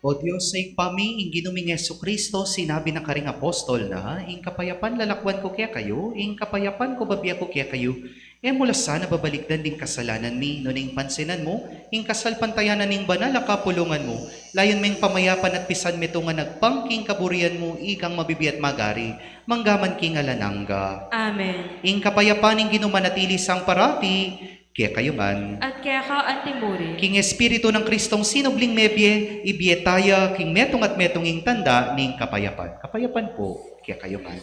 O Dios a Ibpa mi, ing Ginu ming Jesucristo, sinabi na karing apostol na, "Ing kapayapan lalakwan ku kekayu, ing kapayapan ku bibie ku kekayu." E mu la sana babalikdan ding kasalanan mi, nune ing pansinan mu ing kasalpantayanan ning banal a kapulungan mu, layun meng pamayapan at pisanmetungan agpang king kaburian mu, ikang mabibie at magari mangga man king alang angga. Amen. Ing kapayapan ning Ginu manatili sang parati kekayu ngan. At keka antimurin. King Espiritu nang Cristong sinubling mebie, ibie taya king metung at metung ing tanda ning kapayapan. Kapayapan pu kekayu ngan.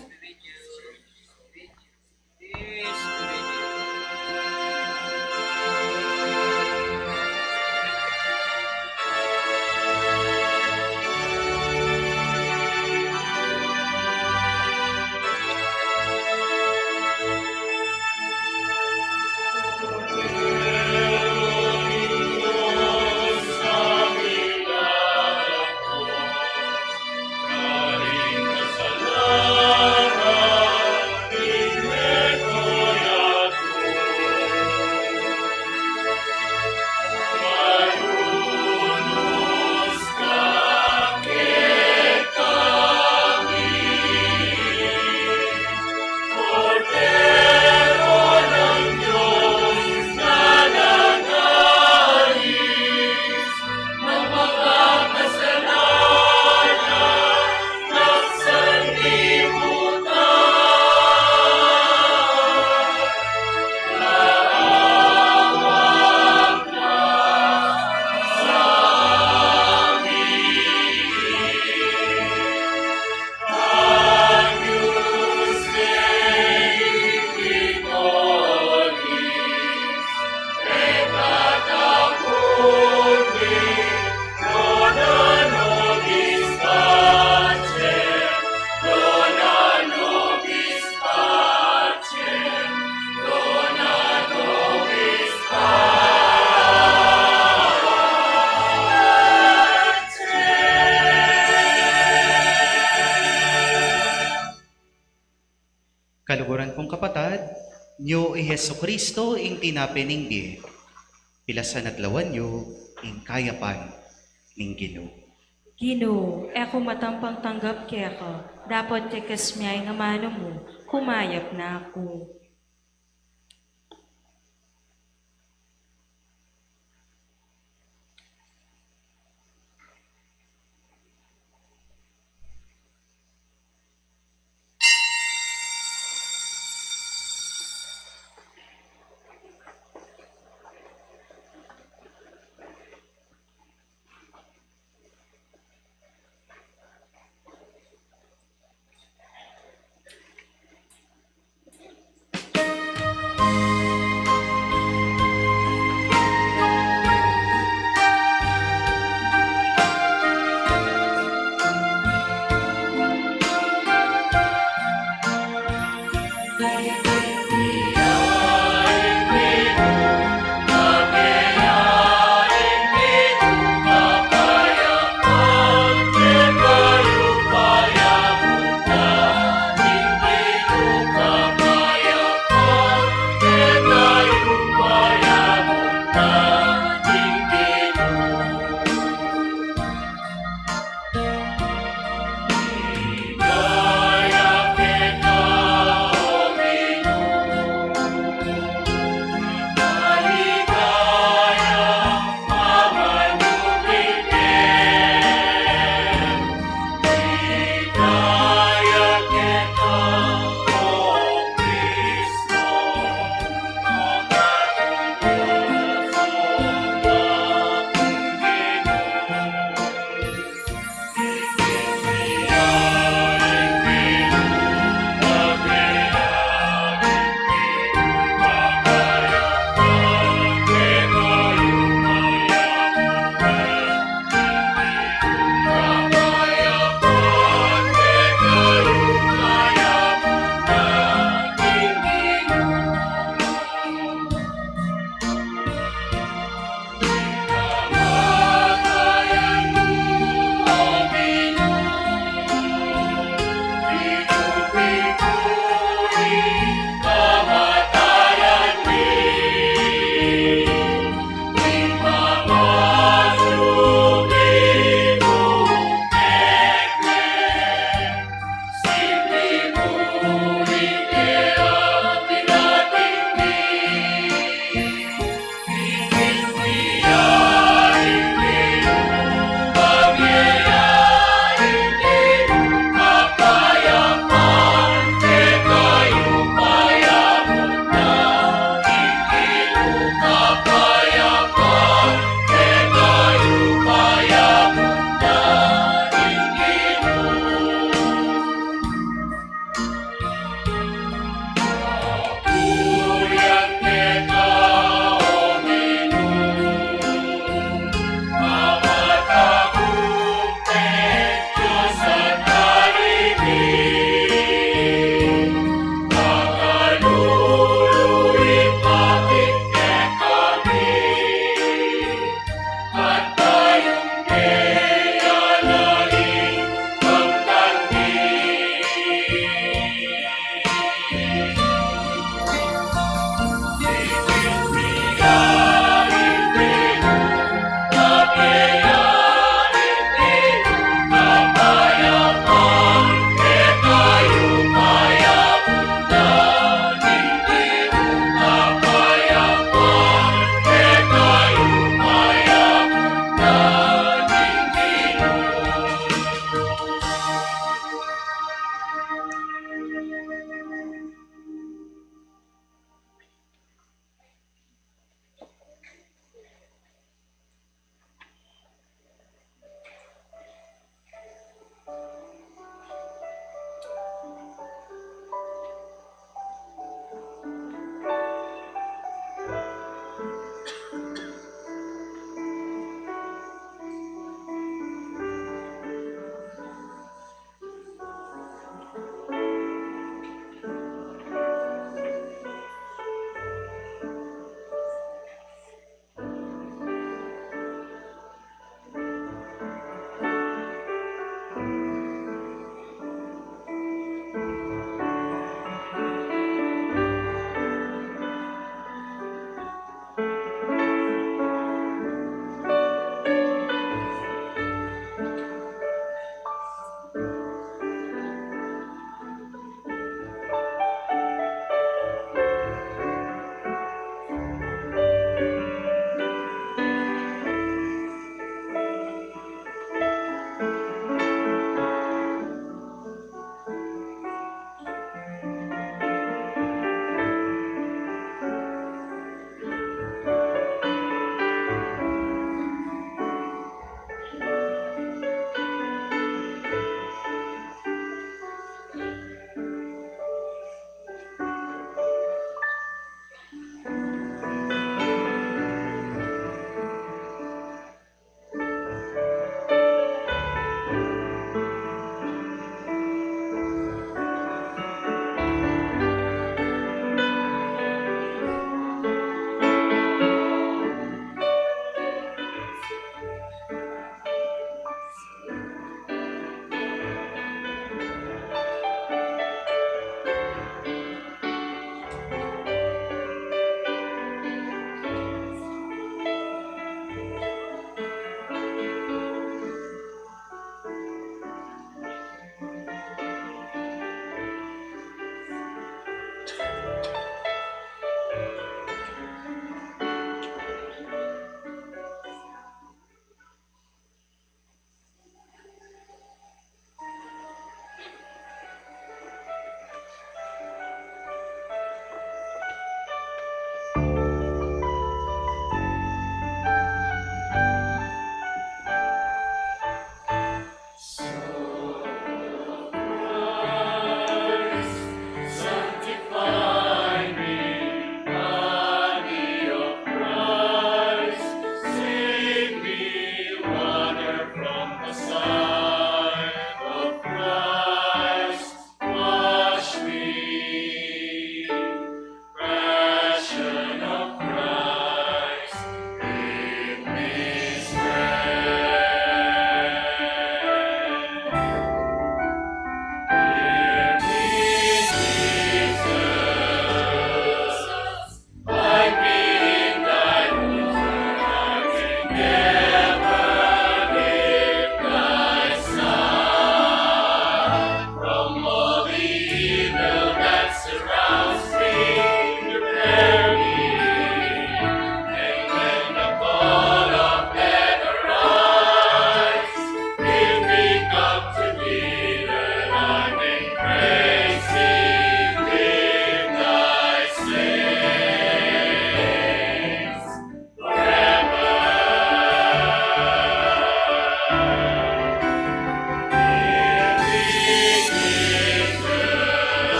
Kaluguran kung kapatad, nyo i Jesucristo ing tinape ning bie, pilasan at lawan yu ing kayapan ning Ginu. Ginu, e ku matampang tanggap keka, dapot tikas mya ing amanu mu, kumayap na ku.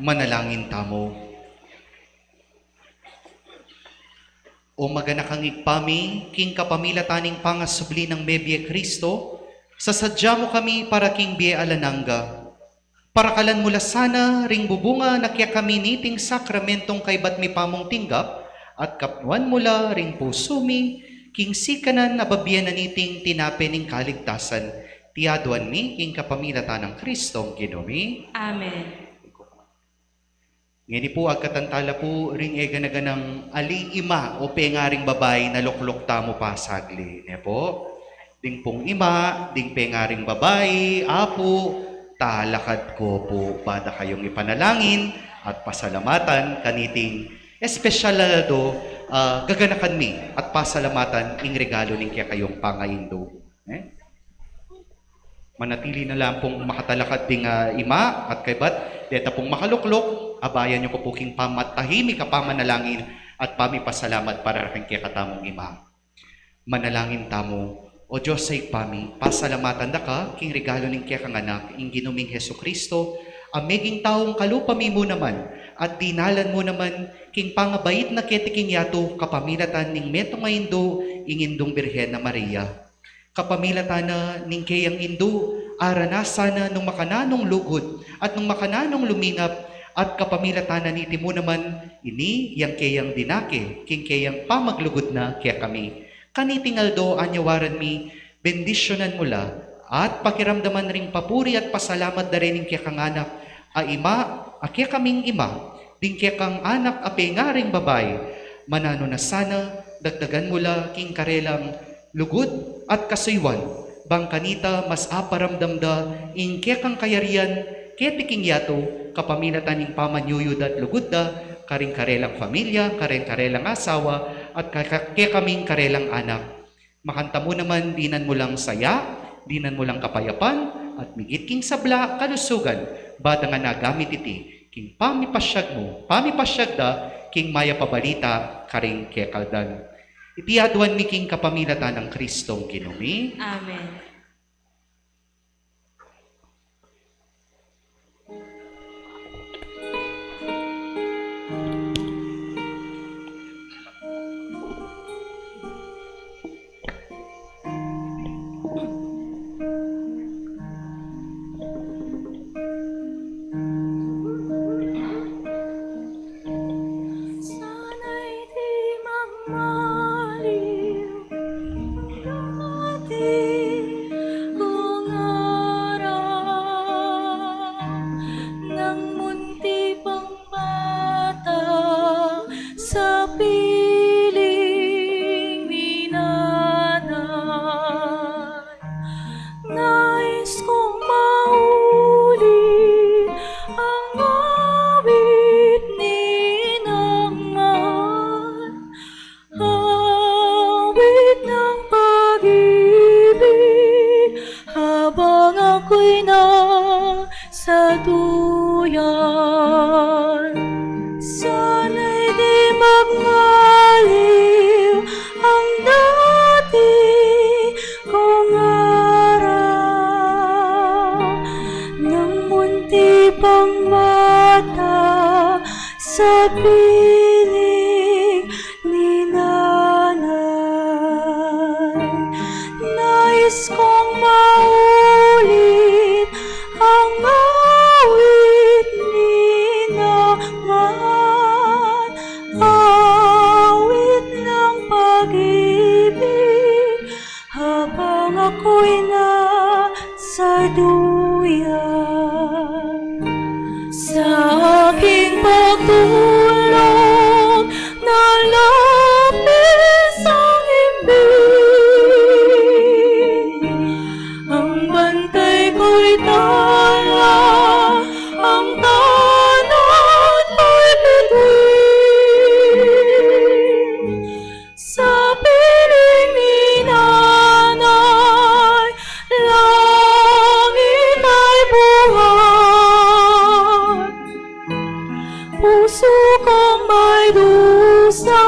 Manalangin tamu. O maganakang Ibpa mi, king kapamilatan ning pangasubli nang mebie Kristo, sasadya mu kami para king bie alang angga. Parakalan mu la sana ring bubunga na kekami niting sakramentong kaybat mi pamung tinggap, at kapnuan mu la ring pusu mi, king sikanan a babie na niting tinape ning kaligtasan. Iti aduan mi king kapamilatan nang Kristong Ginu mi. Amen. Ngeni pu, agkatan tala pu ring e gana-ganang ali ima o pengaring babai na lukluk tamu pa sagli, ne pu? Ding pung ima, ding pengaring babai, apu, talakad ku pu ba da kayung ipanalangin at pasalamatan kaniting espesyal a aldo, ah, gaganakan mi at pasalamatan ing regalo ning kekayung pangaindu. Eh? Manatili na lang pung makatalakad ding, ah, ima at kaybat, deta pung makalukluk, abayan yu ku pu king pamatahimik a pamanalangin at pamipasalamat para king kekatamung ima. Manalangin tamu. O Dios a Ibpa mi, pasalamatan da ka king regalo ning kekang Anak, ing Ginu ming Jesucristo, a meging taung kalupa mi mu naman, at dinalan mu naman king pangabait na keti king yatu kapamilatan ning metung a indu, ing Indung Birhen a Maria. Kapamilatan na ning keyang indu, aranasan na nung makananung lugud at nung makananung lumingap, at kapamilatan na niti mu naman ini yang keyang dinake king keyang pamaglugud na kekami. Kaniting aldo anyawaran mi, bendisyunan mu la at pakiramdaman ring papuri at pasalamat da ring kekang anak a ima, a kekaming ima, ding kekang anak a pengaring babai, mananu na sana, dagdagan mu la king karelang lugud at kasuyuan, bang kanita mas aparamdam da ing kekang kayarian keti king yatu, kapamilatan ning pamanyuyud at lugud da karing karelang familia, karing karelang asawa, at ka-, ka-, kekaming karelang anak. Makanta mu naman, dinan mu lang saya, dinan mu lang kapayapan, at migit king sabla, kalusugan, ba da ngan agamit iti king pamipasyag mu, pamipasyag da king mayap a balita karing kekaldan. Iti aduan mi king kapamilatan nang Kristong Ginu mi. Amen. Sana'y di magmaliw dati kong aral nang munti pang bata sa piling ni nanay. Nais kong mauli ang awit ni Nang Mahal, awit ng pag-ibig, habang ako'y nasa duyan. Sana'y di magmaliw ang dati kong aral nang munti pang bata sa piling ni nanay. Nais kong maulit ang awit ni Nang Mahal, awit ng pag-ibig, habang ako'y nasa duyan. Sa aking pagtulog na lapis ang himbing, ang bantay ko'y tala, ang tanod ko'y bituin. Sa piling ni Nanay, langit ay buhat. Puso kong may dusa,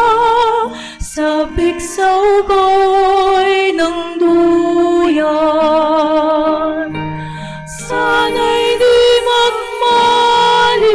sabik sa ugoy ng duyan. Sana'y di magmaliw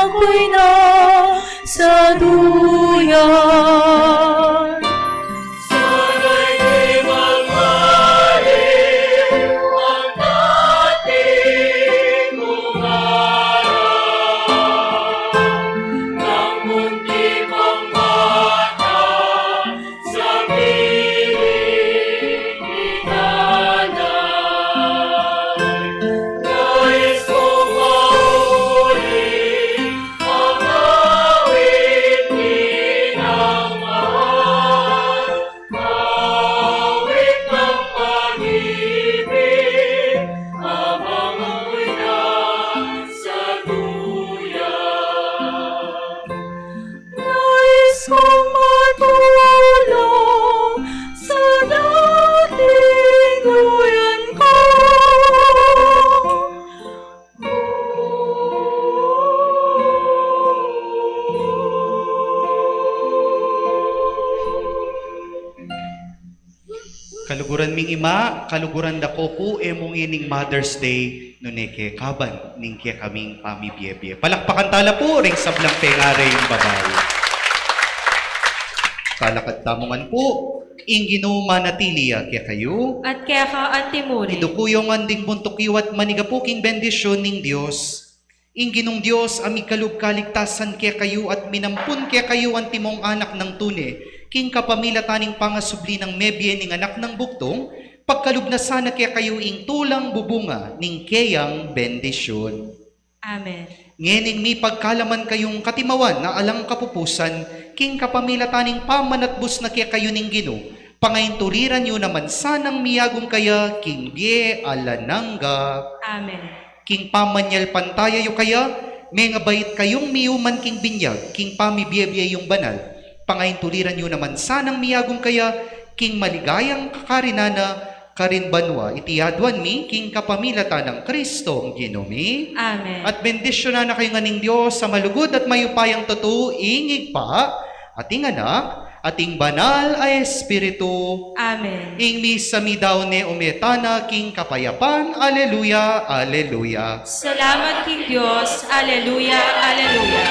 Ako'y na sa duyan. Sana'y di magmaliw ang dating kong aral, nang munti pang bata, sa piling ni Nanay. Nais kong mauli ang awit ni Nanay, awit ng pag-ibig, habang ako'y nasa duyan. Nais kong matulong sa dating duyan ko. Kaluguran ming ima, kaluguran da ko pu e mu ngening Mother's Day, nune kekaban ning kekaming pamibiebie. Palakpakan tala pu ring sablang pengaring babai. Talakad tamu ngan pu. Ing Ginu manatili ya kekayu. At keka antimurin. Iduku yu ngan ding buntuk yu at manigapu king bendisyun ning Dios. Ing Ginung Dios a mikalub kaligtasan kekayu at minampun kekayu antimong anak nang tune, king kapamilatan ning pangasubli nang mebie ning anak nang bugtung, pagkalub na sana kekayu ing tulang bubunga ning keyang bendisyun. Amen. Ngening mipagkalaman kayung katimawan na alang kapupusan, king kapamilatan ning pamanatbus na kekayu ning Ginu, pangaintuliran yu naman sanang miyagum kaya king bie alang angga. Amen. King pamanyalpantaya yu kaya, mengabait kayung miyuman king binyag, king pamibiebie yung banal. Pangaintuliran yu naman sanang miyagum kaya, king maligayang kakarinan na karin banua. Iti aduan mi, king kapamilatan nang Kristong Ginu mi. Amen. At bendisyunan na kayu ngan ning Dios a malugud at mayupayang tutu, ing Ibpa, at ing Anak, at ing Banal a Espiritu. Amen. Ing misa mi daun ne ume tana king kapayapan. Aleluya, aleluya. Salamat king Dios. Aleluya, aleluya.